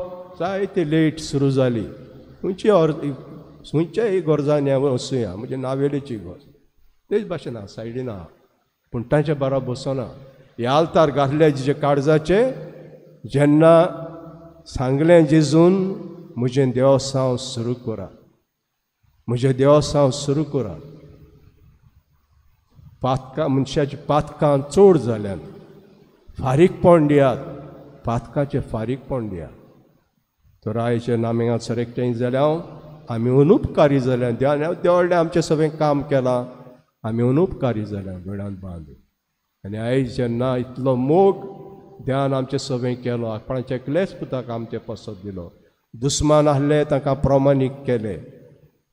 जायते लेट सुरू जाली. खंयची खंयच्याय गरजांनी वचुया, म्हणजे नावेलेची गरज तेच भाशेन आहा, सायडीन आहा, पूण तांचे बराबर बसना. हे आल्तार घातले जिजे काळजाचे, जेन्ना सांगलें जेजून म्हजें देवसांव सुरू करा, म्हजें देवसांव सुरू करात. पातकां मनशाची पातकां चड जाल्यान फारीकपण दियात, पातकाचें फारीकपण दियात. तर आयचे नामिंगा सर एकठांय जाल्या आमी अनुपकारी जाल्या. देवान देवळ्ळें आमचें सगळें काम केलां, आमी अनुपकारी जाल्या वेळान बांदू. आनी आयज जेन्ना इतलो मोग देवान आमचें सगळें केलो, आपणाच्या एकलेच पुताक आमचें पसत दिलो, दुस्मान आहले तांकां प्रमाणीक केले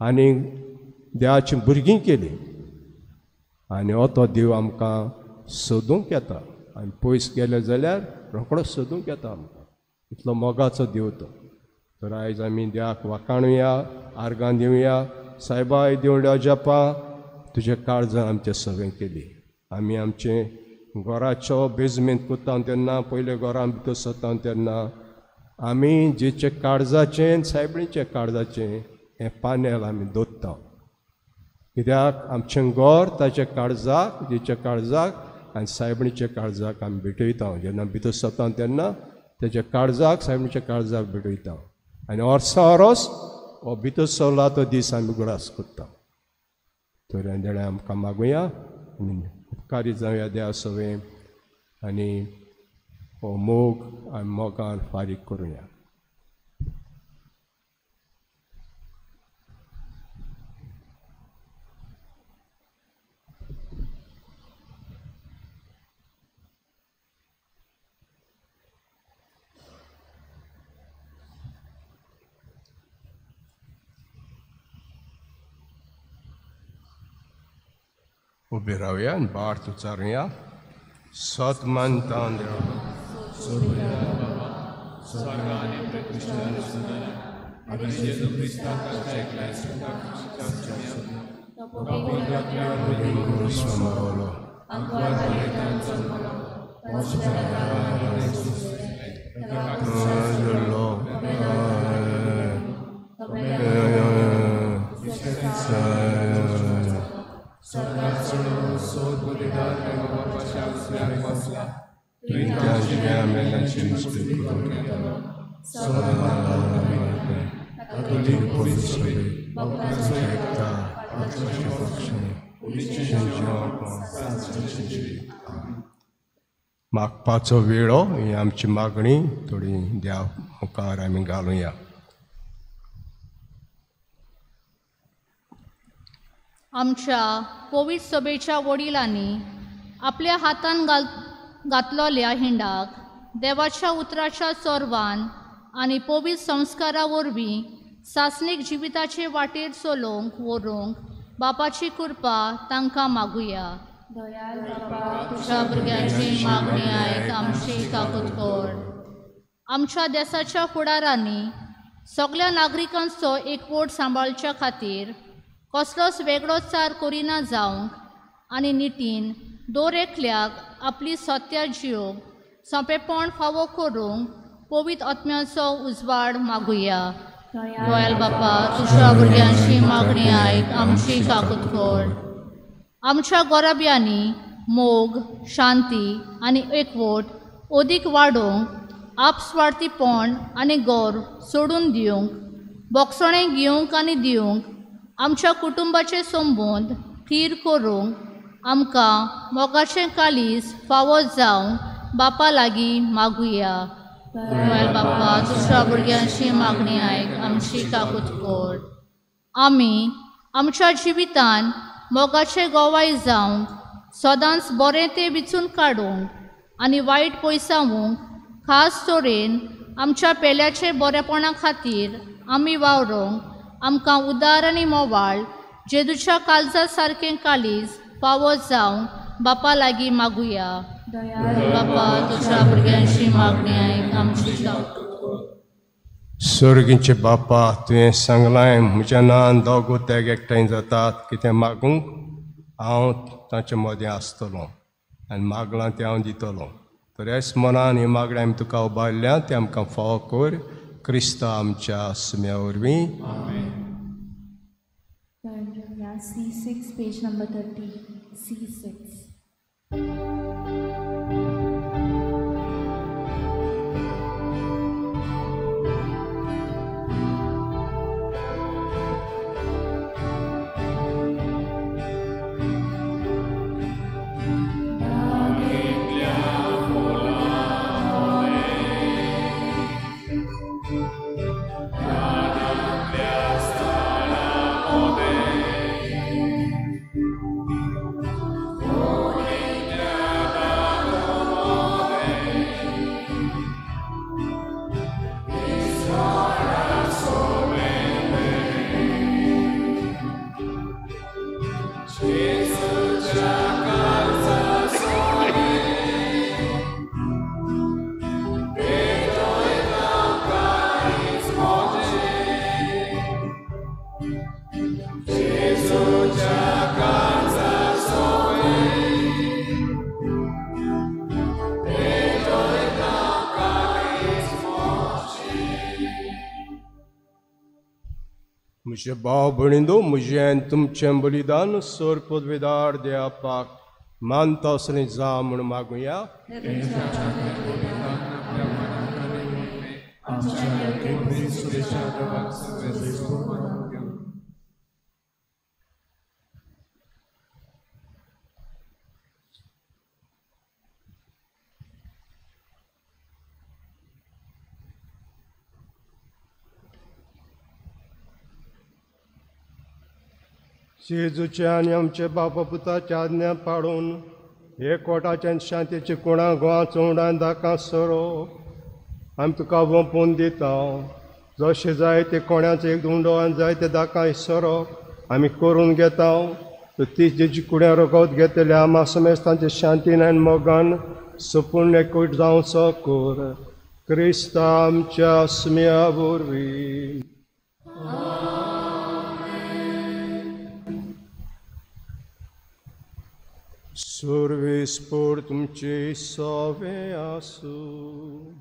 आनी देवाची भुरगीं केली. आनी हो तो देव आमकां सोदूंक येता आनी पयस गेले जाल्यार रोकडो सोदूंक येता आमकां, इतलो मोगाचो देव तो. तर आयज आमी देवाक वाखाणुया, आर्गां दिवया. सायबा देवड्या अजापा तुज्या काळजान आमचें सगळें केली. आमी आमचें घराचो बेजमेंत कोत्ता तेन्ना, पयले घरां भितर सरता तेन्ना आमी जेचे काळजाचें सायबणीचें काळजाचें हें पानेल आमी दवरता. कित्याक आमचें घर ताच्या काळजाक, जेच्या काळजाक आनी सायबणीच्या काळजाक आमी भेटयता. जेन्ना भितर सरता तेन्ना तेच्या काळजाक सायबणीच्या काळजाक भेटयता आनी वर्सां वरोस हो भितर सरला तो दीस आमी उगडास करता. तर हें आमकां मागुया आनी उपकारी जावया देवा सगळें आनी हो मोग आनी मोगान फारीक करुया. उबे रावया आनी बार्त उचारुया. सत मानता मागपाचो वेळो ही आमची मागणी थोडी देवा मुखार आमी घालुया. आमच्या कोवीड सभेच्या वडिलांनी आपल्या हातान घातलोल्या हिंडाक देवाच्या उतराच्या चोरवान आनी पवित्र संस्कारा वरवीं सासणीक जिविताचे वाटेर चलोवंक व्हरूंक बापाची कृपा तांकां मागुया. तुज्या भुरग्यांची मागणी आयक, आमची काकूत कर. आमच्या देसाच्या फुडारांनी सगळ्या नागरिकांचो एकवट सांबाळच्या खातीर कसलोच वेगळो चार करिना जावंक आनी नितीन दर एकल्याक आपली सत्या जिवंक सोंपेपण फावो करूंक पवित्र आत्म्याचो उजवाड मागुया. दयाळ बापा तुज्या भुरग्यांची मागणी आयक, आमची काकूत कर. आमच्या गोराब्यांनी मोग, शांती आनी एकवट अदीक वाडोवंक आपस्वार्थीपण आनी गौर सोडून दिवंक, बोगसणें घेवंक आनी दिवंक, आमच्या कुटुंबाचे संबंद थीर करूंक आमकां मोगाचें कालीज फावो जावंक बापा लागीं मागुया. बापा तुज्या भुरग्यांची मागणी आयक, आमची काकूत कर. आमी आमच्या जिवितान मोगाचे गोवाय जावंक सदांच बरें तें विचून काडूंक आनी वायट पयसावूंक खास तरेन आमच्या पेल्याचे बरेपणा खातीर आमी वावरूंक आमकां उदार आनी मोवाळ जेजूच्या काळजा सारकें काळीज फावो जावंक बापा लागीं मागुया. बापा तुज्या भुरग्यांची मागणी आयक, आमची काकूत कर. सर्गीचे बापा तुवें सांगलां म्हज्या नान दोग तेग एकठांय जातात कितें मागूंक हांव तांचे मदें आसतलो आनी मागलां तें हांव दितलो. तर हेच मनान ही मागणी आमी तुका उबारल्या तें आमकां फावो कर क्रिस्ता आमच्या सुम्या वरवीं. C6, page number 30, C6. म्हजे भाव भयणींनो, म्हजें आनी तुमचें बलिदान सोर पदवेदार देवाक मानता असलें जा म्हूण मागुया. जेजूचे आनी आमचे बापा पुताच्या आज्ञा पाडून हे कोटाचे आनी शांतीचे कोणा गोवा चोवडान दाका सोरो आमी तुका वंपून दिता. जशें जाय ते कोणाचो एक उंडो आनी जाय ते दाका सोरो आमी करून घेता. ती जेजी कुड्या रोगत घेतल्या आमा समेज तांचे शांतीन आनी मोगान सपूर्ण एकूट जावचो कर क्रिस्ता आमच्या स्म्या वरवीं. सुर्वेस्पोर तुमचे सवे आसूं.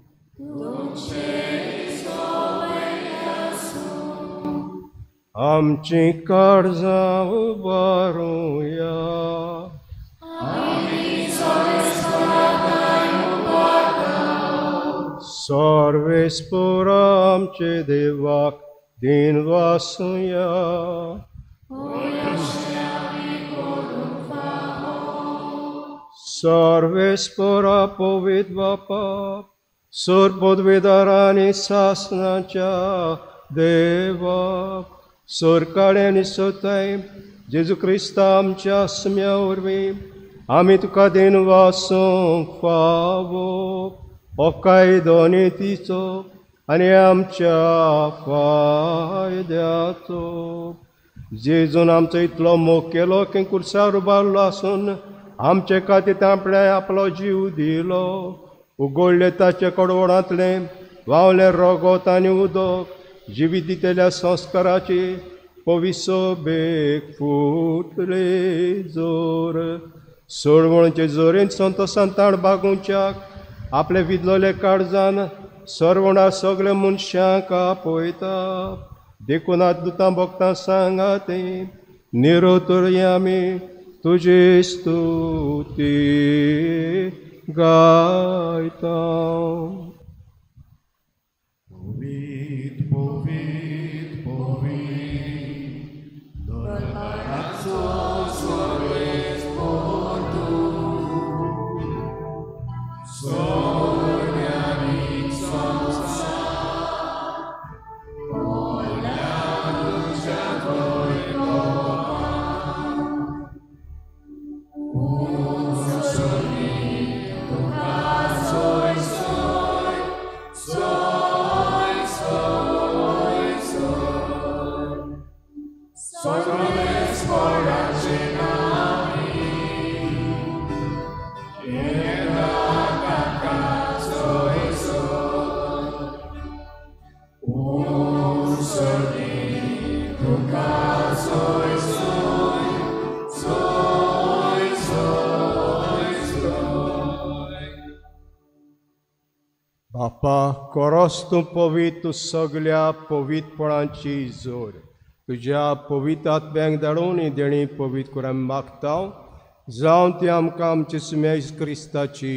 आमची काळजां उबारुया. सर्वेस्पोर आमचे देवाक दिन वासुया. सर्वेस्पोरा पवित्र बापा सोर पदवेदारांनी सासनाच्या देवा सोरकाळे आनी सोताय जेजू क्रिस्ता आमच्या आसम्या वरवीं आमी तुका दिन वासूंक फावो हो कायदो नितीचो आनी आमच्या फायद्याचो. जेजून आमचो इतलो मोग केलो की कुर्सार उबारलो आसून आमचे खातीर आपणें आपलो जीव दिलो. उगडले ताचे कडवणांतलें व्हांवलें रगत आनी उदक जिवीत दितल्या संस्काराची पविसो बेग फुटले जोर सोडवणचे जोरेन संतोसान ताण बागोवच्याक आपले विदलोले काळजान सरवणा सगळे मनशांक आपयता. देखून दुतां भक्तां सांगा तें निरोतरी आमी तुजी स्तुती गायता. पवीत पवीत पवीत दरबाराचो सर्वेस्पोर तूं सोन्यानी संवसार भरल्या तुज्या वैभवान. बापा कोरोस तूं पवित्र सगल्या पवित्रपणाची जोर तुज्या पवित्र आत्म्यांक धाडून ही देणी पवित्र करून आमी मागता जावन ती आमकां आमची सुम्या क्रिस्ताची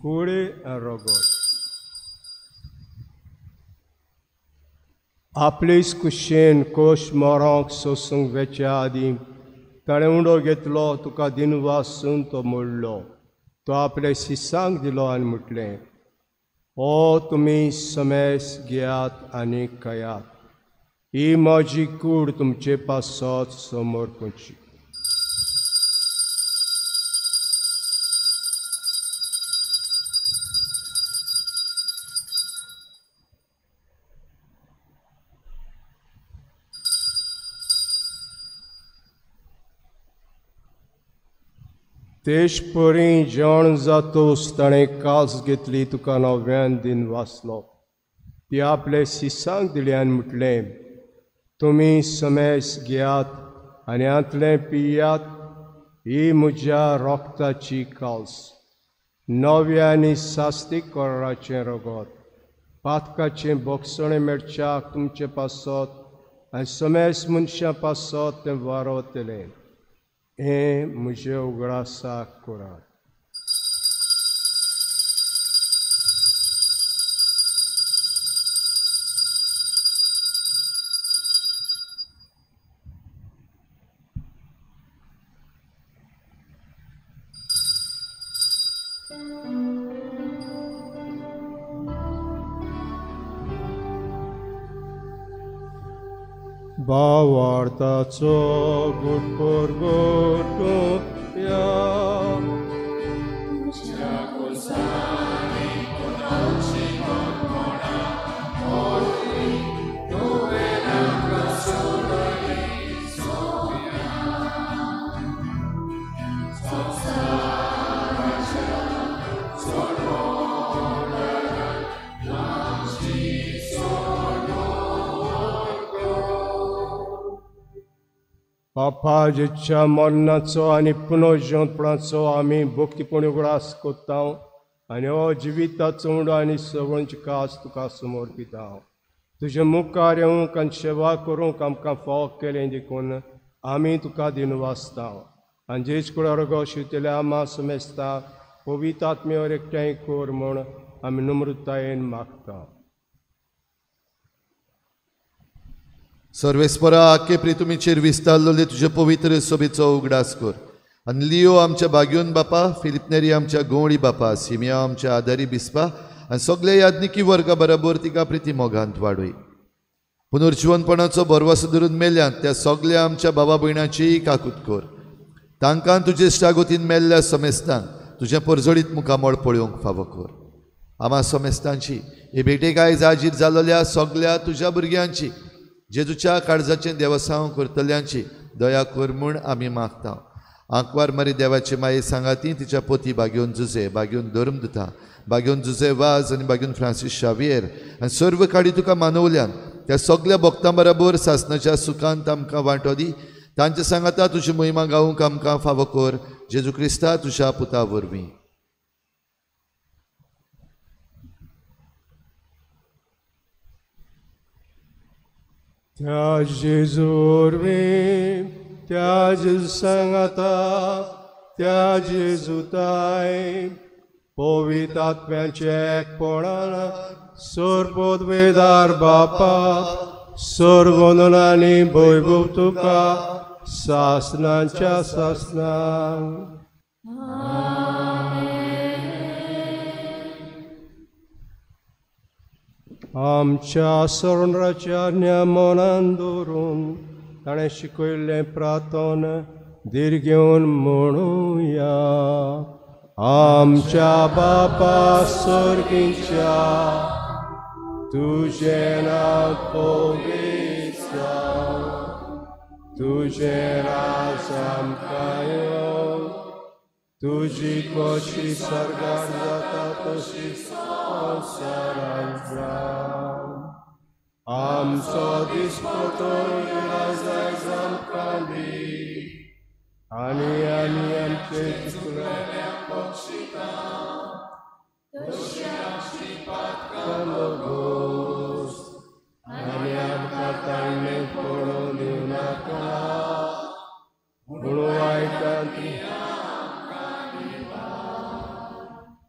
कूड आनी रगत. आपलेच कुशेन कोश मरोंक सोसूंक वेच्या आदीं ताणें उंडो घेतलो तुका दिनवासून तो मोडलो तो आपल्या शिसांक दिलो आनी म्हटलें ओ तुमी समेस घेयात आनी खायात ही म्हजी कूड तुमचे पासत समर्पणची. तेश परी जेवण जातोस ताणें कास घेतली तुका नव्यान दिन वाचलो ती आपले शिसांक दिली आनी म्हटलें तुमी समेस घेयात आनी हांतलें पियात, ही म्हज्या रोगताची काल्स, नव्या आनी सास्तीक कराराचें रगत, पातकाचें बोगसणें मेळच्याक तुमचे पासत आनी समेस मनशां पासत तें वारवतलें. हें म्हजें उगडासाक करात. भावार्थाचो गुटपोर गोटुया, बापा जेच्या मरणाचो आनी पुनर्जिवंतपणाचो आमी भक्तीपण उगडास करता आनी हो जिविताचो उंडो आनी सवणची कास तुका समर्पिता. तुजे मुखार येवंक आनी सेवा करूंक आमकां फावो केलें देखून आमी तुका दिनवासता. आनी जेज कुळार शिवतल्या आमा समेस्ता पवित्र आत्म्यावर एकठांय कर म्हूण आमी नम्रतायेन मागता. सर्वेस्परा आखे प्रितुमीचेर विस्तारलेले तुजे पवित्र सोबेचो उगडास कर आनी लियो आमच्या बाग्योन बापा, फिलिपनेरी आमच्या गोवळी बापा, सिमिया आमच्या आदारी बिस्पा आनी सगळे याज्ञिकी वर्गा बरोबर तिका प्रिती मोगांत वाडय. पुनर्जिवनपणाचो भरवसो धरून मेल्यांत त्या सगळ्या आमच्या बाबा भयणाचीय काकूत कर. तांकां तुजे इश्टागतीन मेल्ल्या समेस्तांक तुजें परजळीत मुखामळ पळोवंक फावो कर. आमा समेस्तांची हे भेटेक आयज हाजीर जाल्ल्या सगळ्या तुज्या भुरग्यांची, जेजूच्या काळजाचें देवसांव करतल्यांची दया कर म्हूण आमी मागता. आंकवार मारी देवाचे माये सांगाती तिच्या पोती बागेवन जुजे, बागेवन धर्म दिता, बागेवन जुजे वाज आनी बागेवन फ्रांसीस शावियर आनी सर्व काडी तुका मानवल्यान त्या सगळ्या भक्तां बरोबर सासनाच्या सुखांत आमकां वांटो दी. तांचे सांगाता तुजी महिमा गावूंक आमकां फावो कर, जेजू क्रिस्ता तुज्या पुता वरवीं. त्या जेजू वरवीं, त्या जेजू सांगाता, त्या जेजूताय पवित्र आत्म्याचे एकपणान सर्वोद्वेदार बापा सर्वंदनांनी वैभव तुका सासनाच्या सासनां. आमच्या सरणराच्या मनान दवरून ताणें शिकयल्लें प्रार्थन धीर घेवन म्हणुया. आमच्या बापा सर्गीच्या, तुजें नांव पवित्र जावं, तुजें राज आमकां येवं, तुजी खोशी सर्गार जाता तशी संवसारांत जावं. आमचो दिसपटो आयज आमकां दी आनी आमी आमचे चुकले बक्षिता तशी आमची पातकां भोगोस आनी आमकां ताणें पडूं दिवं नाका, पूण वायटांतली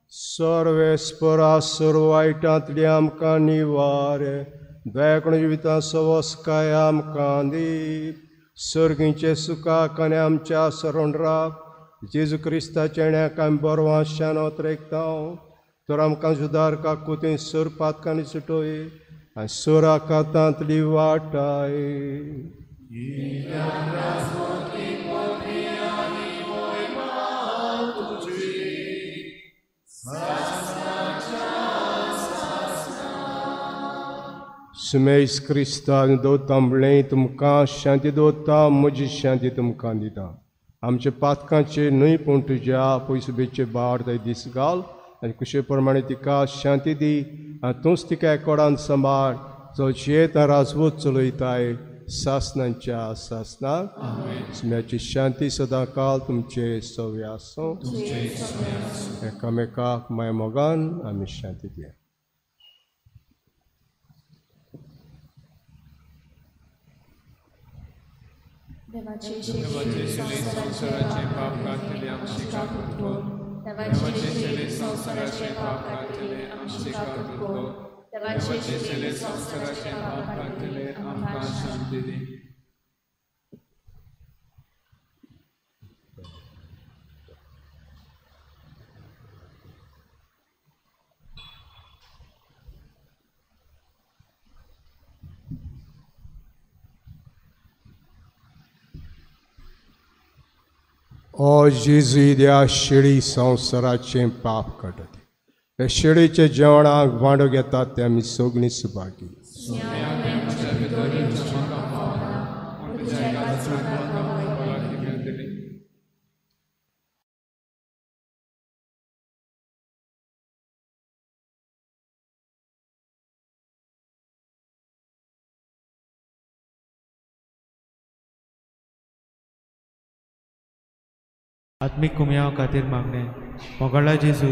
सर्वेस्परा सर्व वायटांतली आमकां निवार, दयाकण जिवितां सवसकाय आमकां दी. सर्गींचे सुखाक आनी आमच्या सरणराक जेजू क्रिस्ताच्या ण्याक आमी बरो आशान ओतरेकता तर आमकां सुदारका कुतीं सर पातकांनी सुटोय आनी सोराकातांतली वाटाय. सुमेश क्रिस्तान दवरता म्हणलें तुमकां शांती दवरता, म्हजी शांती तुमकां दिता. आमच्या पातकांचे न्हय पूण तुज्या पयसुबेचे बाड थंय दीस घाल आनी कुशे प्रमाणे तिका शांती दी आनी तूंच तिका एकोडान सांबाळ, जो जियेता राजवत चलयताय सासनांच्या सासनाक. सुम्याची शांती सदांकाल तुमचे सवे आसूं. एकामेकाक माय मोगान आमी शांती दिया. देवाचे संवसाराचे पाप काडटले आमचे काकूट कर. देवाचे संवसाराचे पाप काडटले आमचे काकूट कर. देवाचे संवसाराचे पाप काडटले आमकां शांती दी. ओ जेजू त्या शेळी संवसाराचें पाप काडटा. त्या शेळीच्या जेवणाक वांडो घेतात ते आमी सगळीं सुभागी. आत्मिक कुमयाव खातीर मागणें. मोगाळा जेजू,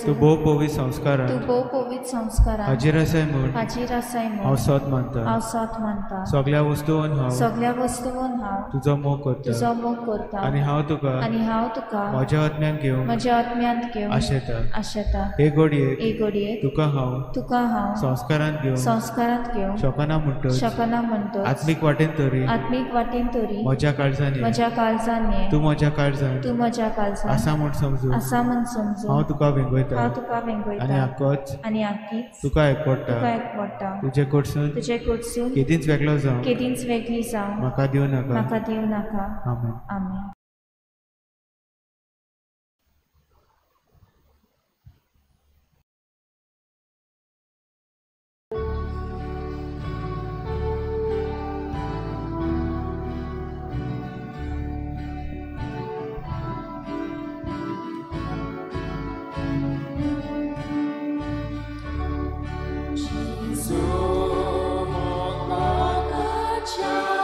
तूं भोव पवित्र संस्कारांत हाजीर आसाय म्हूण हांव सोत मानता. सगळ्या वस्तून हांव तुजो मोग करता आनी हांव तुका म्हज्या आत्म्यांत घेवंक आशेता. हे घडयेक तुका हांव संस्कारांत घेवंक शकना म्हणटच आत्मीक वाटेन तरी म्हज्या काळजान ये, तूं म्हज्या काळजान आसा म्हूण समजून हांव तुका वेंगयता आनी आकीच तुका एकवटा. तुजे कडसून केदींच वेगळो जावं म्हाका दिवं नाका. आमेन. आमेन. Ciao.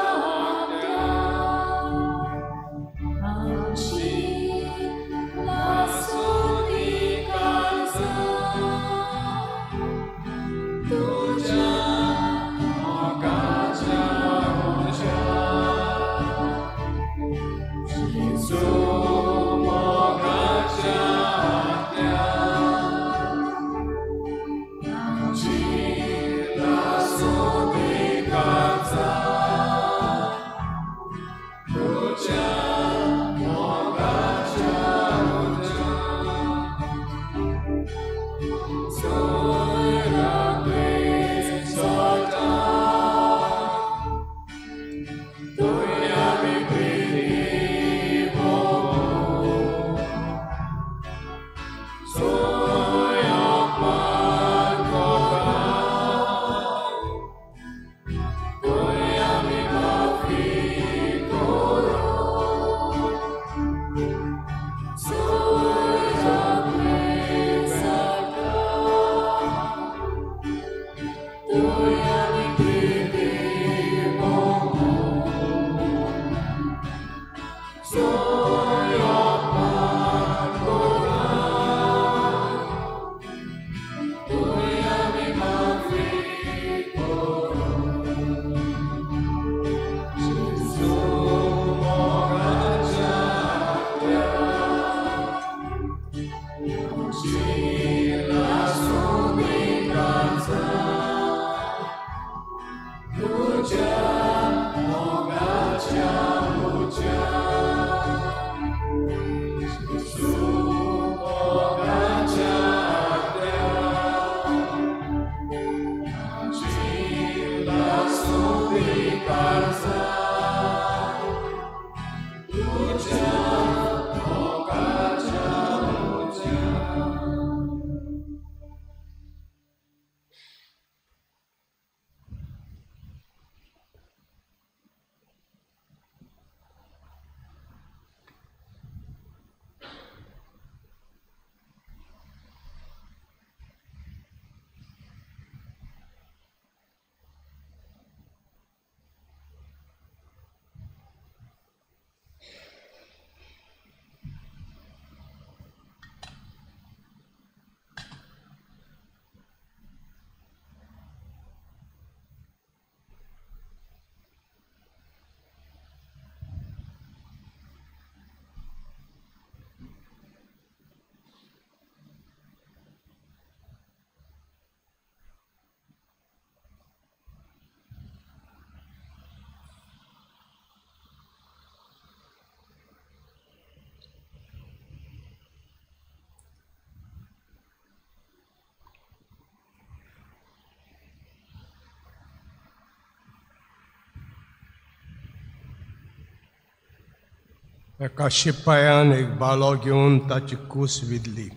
एका शिपायान एक बालो घेवन ताची कूस विधली,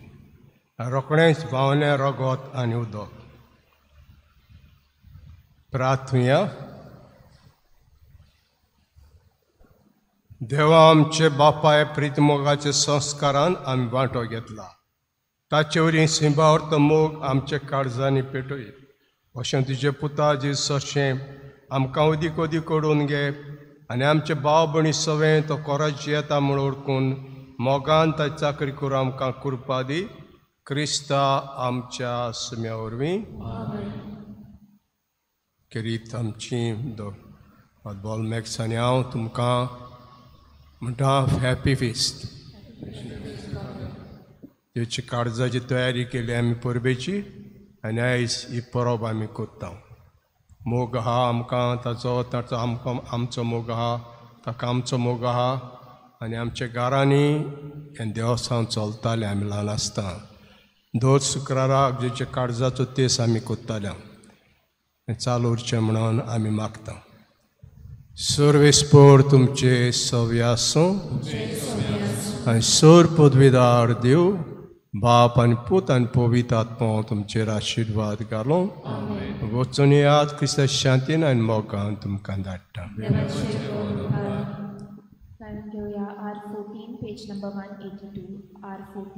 रोखडेंच व्हांवलें रगत आनी उदक. प्रार्थुया. देवा आमचे बापाय प्रितमोगाच्या संस्कारान आमी वांटो घेतला, ताचे वरवीं सिंबावर्त मोग आमच्या काळजांनी पेटय. अशें तुजे पुता जे सशें आमकां उदीक उदीक करून घे आनी आमचे भाव भयणी सवें तो कोराची येता म्हूण ओळखून मोगान ताची चाकरी करून आमकां कृपा दी. क्रिस्ता आमच्या सुम्या वरवीं. खेरीत आमची बॉल मॅक्स आनी हांव तुमकां म्हणटा हॅपी फिस्ट. तेची काळजाची तयारी केली आमी परबेची आनी आयज ही परब आमी करता. मोग आहा आमकां ताचो, ताचो आमकां आमचो मोग आहा, ताका आमचो मोग आहा. आनी आमच्या घरांनी हें देवस्थान चलतालें आमी ल्हान आसतना. दर शुक्राराक जेचे काळजाचो तेस आमी करताले, हें चालू उरचें म्हणून आमी मागता. सर्वेस्पोर तुमचे सव्य आसूं आनी सोर पदवीदार देव बाप आनी पूत आनी पवित्र आत्मो तुमचेर आशिर्वाद घालूं. वचून याद क्रिस्ता शांतीन आनी मोगान तुमकां धाडटा. घेवया R14, page number 182, R14.